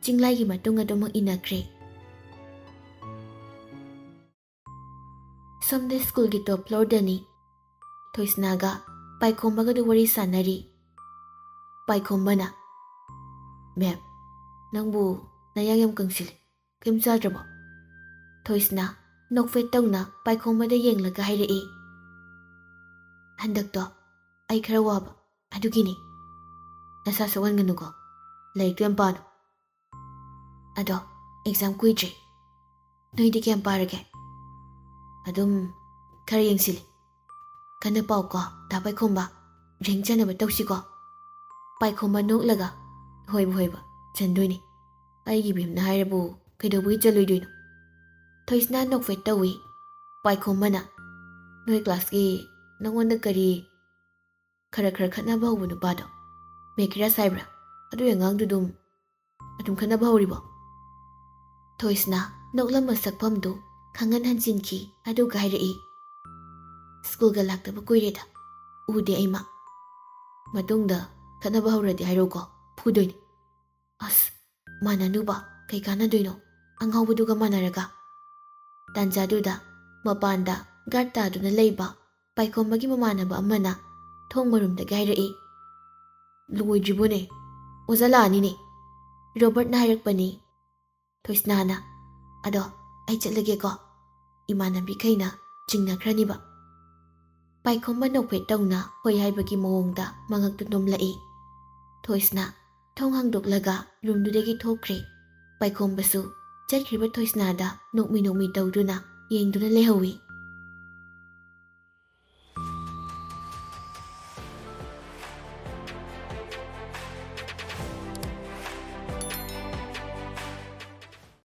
ꯆꯤꯡꯂꯥꯏꯒꯤ ꯃꯇꯨꯡ ꯑꯗꯨꯃꯛ ꯏꯟꯅꯈ꯭ꯔꯦ꯫ ꯁꯣꯝꯗ ꯁ꯭ꯀꯨꯜꯒꯤ ꯇꯣꯞ ꯐ꯭ꯂꯣꯔꯗꯅꯤ꯫ ꯊꯣꯏꯁꯅꯥꯒ ꯄꯥꯏꯈꯣꯝꯕꯒꯗꯨ ꯋꯥꯔꯤ ꯁꯥꯟꯅꯔꯤ꯫ ꯄꯥꯏꯈꯣꯝꯕꯅ, "ꯃꯦꯝ, ꯅꯪꯕꯨ ꯅꯌꯥꯡ ꯌꯥꯝ ꯀꯪꯁꯤꯜꯂꯤ꯫ ꯀꯩꯝ ꯆꯥꯗ꯭ꯔꯕꯣ?" ꯊꯣꯏꯁꯅꯥ ꯅꯣꯛꯐꯦꯠ ꯇꯧꯅ ꯄꯥꯏꯈꯣꯝꯕꯗ ꯌꯦꯡꯂꯒ ꯍꯥꯏꯔꯛꯏ, "ꯍꯟꯗꯛꯇꯣ ꯑꯩ ꯈꯔ ꯋꯥꯕ, ꯑꯗꯨꯒꯤꯅꯤ꯫ ꯅꯁꯥ ꯁꯣꯛꯍꯟꯒꯅꯨꯀꯣ, ꯂꯥꯏꯔꯤꯛꯇꯣ ꯌꯥꯝ ꯄꯥꯅꯨ꯫ ꯑꯗꯣ ꯑꯦꯛꯖꯥꯝ ꯀꯨꯏꯗ꯭ꯔꯦ꯫ ꯅꯣꯏꯗꯤ ꯀꯌꯥꯝ ꯄꯥꯔꯒꯦ?" "ꯑꯗꯨꯝ ꯈꯔ ꯌꯦꯡꯁꯤꯜꯂꯤ꯫ ꯀꯟꯅ ꯄꯥꯎꯀꯣ, ꯗꯥ ꯄꯥꯏꯈꯣꯝꯕ꯫ ꯔꯦꯡ ꯆꯟꯅꯕ ꯇꯧꯁꯤꯀꯣ?" ꯄꯥꯏꯈꯣꯝꯕ ꯅꯣꯛꯂꯒ, "ꯍꯣꯏꯕ, ꯍꯣꯏꯕ, ꯆꯟꯗꯣꯏꯅꯤ꯫ ꯑꯩꯒꯤ ꯕꯦꯝꯅ ꯍꯥꯏꯔꯕꯨ ꯀꯩꯗꯧꯕꯒꯤ ꯆꯜꯂꯣꯏꯗꯣꯏꯅꯣ?" ꯊꯣꯏꯁꯅꯥ ꯅꯣꯛꯐꯦꯠ ꯇꯧꯏ꯫ ꯄꯥꯏꯈꯣꯝꯕꯅ, "ꯅꯣꯏ ꯀ꯭ꯂꯥꯁꯀꯤ ꯅꯉꯣꯟꯗ ꯀꯔꯤ ꯈꯔ ꯈꯔ ꯈꯠꯅꯕ ꯍꯧꯕ ꯅꯨꯄꯥꯗꯣ, ꯃꯦꯀꯤꯔꯥꯁ ꯍꯥꯏꯕ꯭ꯔꯥ? ꯑꯗꯨ ꯑꯉꯥꯡꯗꯨ ꯑꯗꯨꯝ, ꯑꯗꯨꯝ ꯈꯠꯅꯕ ꯍꯧꯔꯤꯕꯣ?" ꯊꯣꯏꯁꯅꯥ ꯅꯣꯛꯂꯝꯕ ꯁꯛꯐꯝꯗꯨ ꯈꯪꯍꯟ ꯍꯟꯖꯤꯟꯈꯤ, ꯑꯗꯨꯒ ꯍꯥꯏꯔꯛꯏ, "ꯁ꯭ꯀꯨꯜꯒ ꯂꯥꯛꯇꯕ ꯀꯨꯏꯔꯦꯗ, ꯎꯗꯦ ꯑꯩꯃ꯫ ꯃꯇꯨꯡꯗ ꯈꯠꯅꯕ ꯍꯧꯔꯗꯤ ꯍꯥꯏꯔꯛꯎꯀꯣ, ꯐꯨꯗꯣꯏꯅꯤ꯫ ꯑꯁ, ꯃꯥꯟꯅꯅꯨꯕ, ꯀꯩ ꯀꯥꯟꯅꯗꯣꯏꯅꯣ, ꯑꯉꯥꯎꯕꯗꯨꯒ ꯃꯥꯟꯅꯔꯒ?" ꯇꯥꯟꯖꯥꯗꯨꯗ ꯃꯄꯥꯟꯗ ꯒꯥꯔꯗ ꯇꯥꯗꯨꯅ ꯂꯩꯕ ꯄꯥꯏꯈꯣꯝꯕꯒꯤ ꯃꯃꯥꯟꯅꯕ ꯑꯃꯅ ꯊꯣꯡ ꯃꯔꯨꯝꯗꯒꯤ ꯍꯥꯏꯔꯛꯏ, "ꯂꯣꯏꯗ꯭ꯔꯤꯕꯣꯅꯦ? ꯑꯣꯖꯥ ꯂꯥꯛꯑꯅꯤꯅꯦ꯫ ꯔꯣꯕꯔꯠꯅ ꯍꯥꯏꯔꯛꯄꯅꯤ꯫" ꯊꯣꯏꯁꯅꯥꯅ, "ꯑꯗꯣ ꯑꯩ ꯆꯠꯂꯒꯦꯀꯣ, ꯏꯃꯥꯟꯅꯕꯤꯈꯩꯅ ꯆꯤꯡꯅꯈ꯭ꯔꯅꯤꯕ꯫" ꯄꯥꯏꯈꯣꯝꯕ ꯅꯣꯛꯐꯦꯠ ꯇꯧꯅ ꯍꯣꯏ ꯍꯥꯏꯕꯒꯤ ꯃꯑꯣꯡꯗ ꯃꯉꯛꯇꯨ ꯅꯣꯝꯂꯛꯏ꯫ ꯊꯣꯏꯁꯅꯥ ꯊꯣꯡ ꯍꯥꯡꯗꯣꯛꯂꯒ ꯔꯨꯝꯗꯨꯗꯒꯤ ꯊꯣꯛꯈ꯭ꯔꯦ꯫ ꯄꯥꯏꯈꯣꯝꯕꯁꯨ ꯆꯠꯈ꯭ꯔꯤꯕ ꯊꯣꯏꯁꯅꯥꯗ ꯅꯣꯛꯃꯤ ꯅꯣꯛꯃꯤ ꯇꯧꯗꯨꯅ ꯌꯦꯡꯗꯨꯅ ꯂꯩꯍꯧꯏ꯫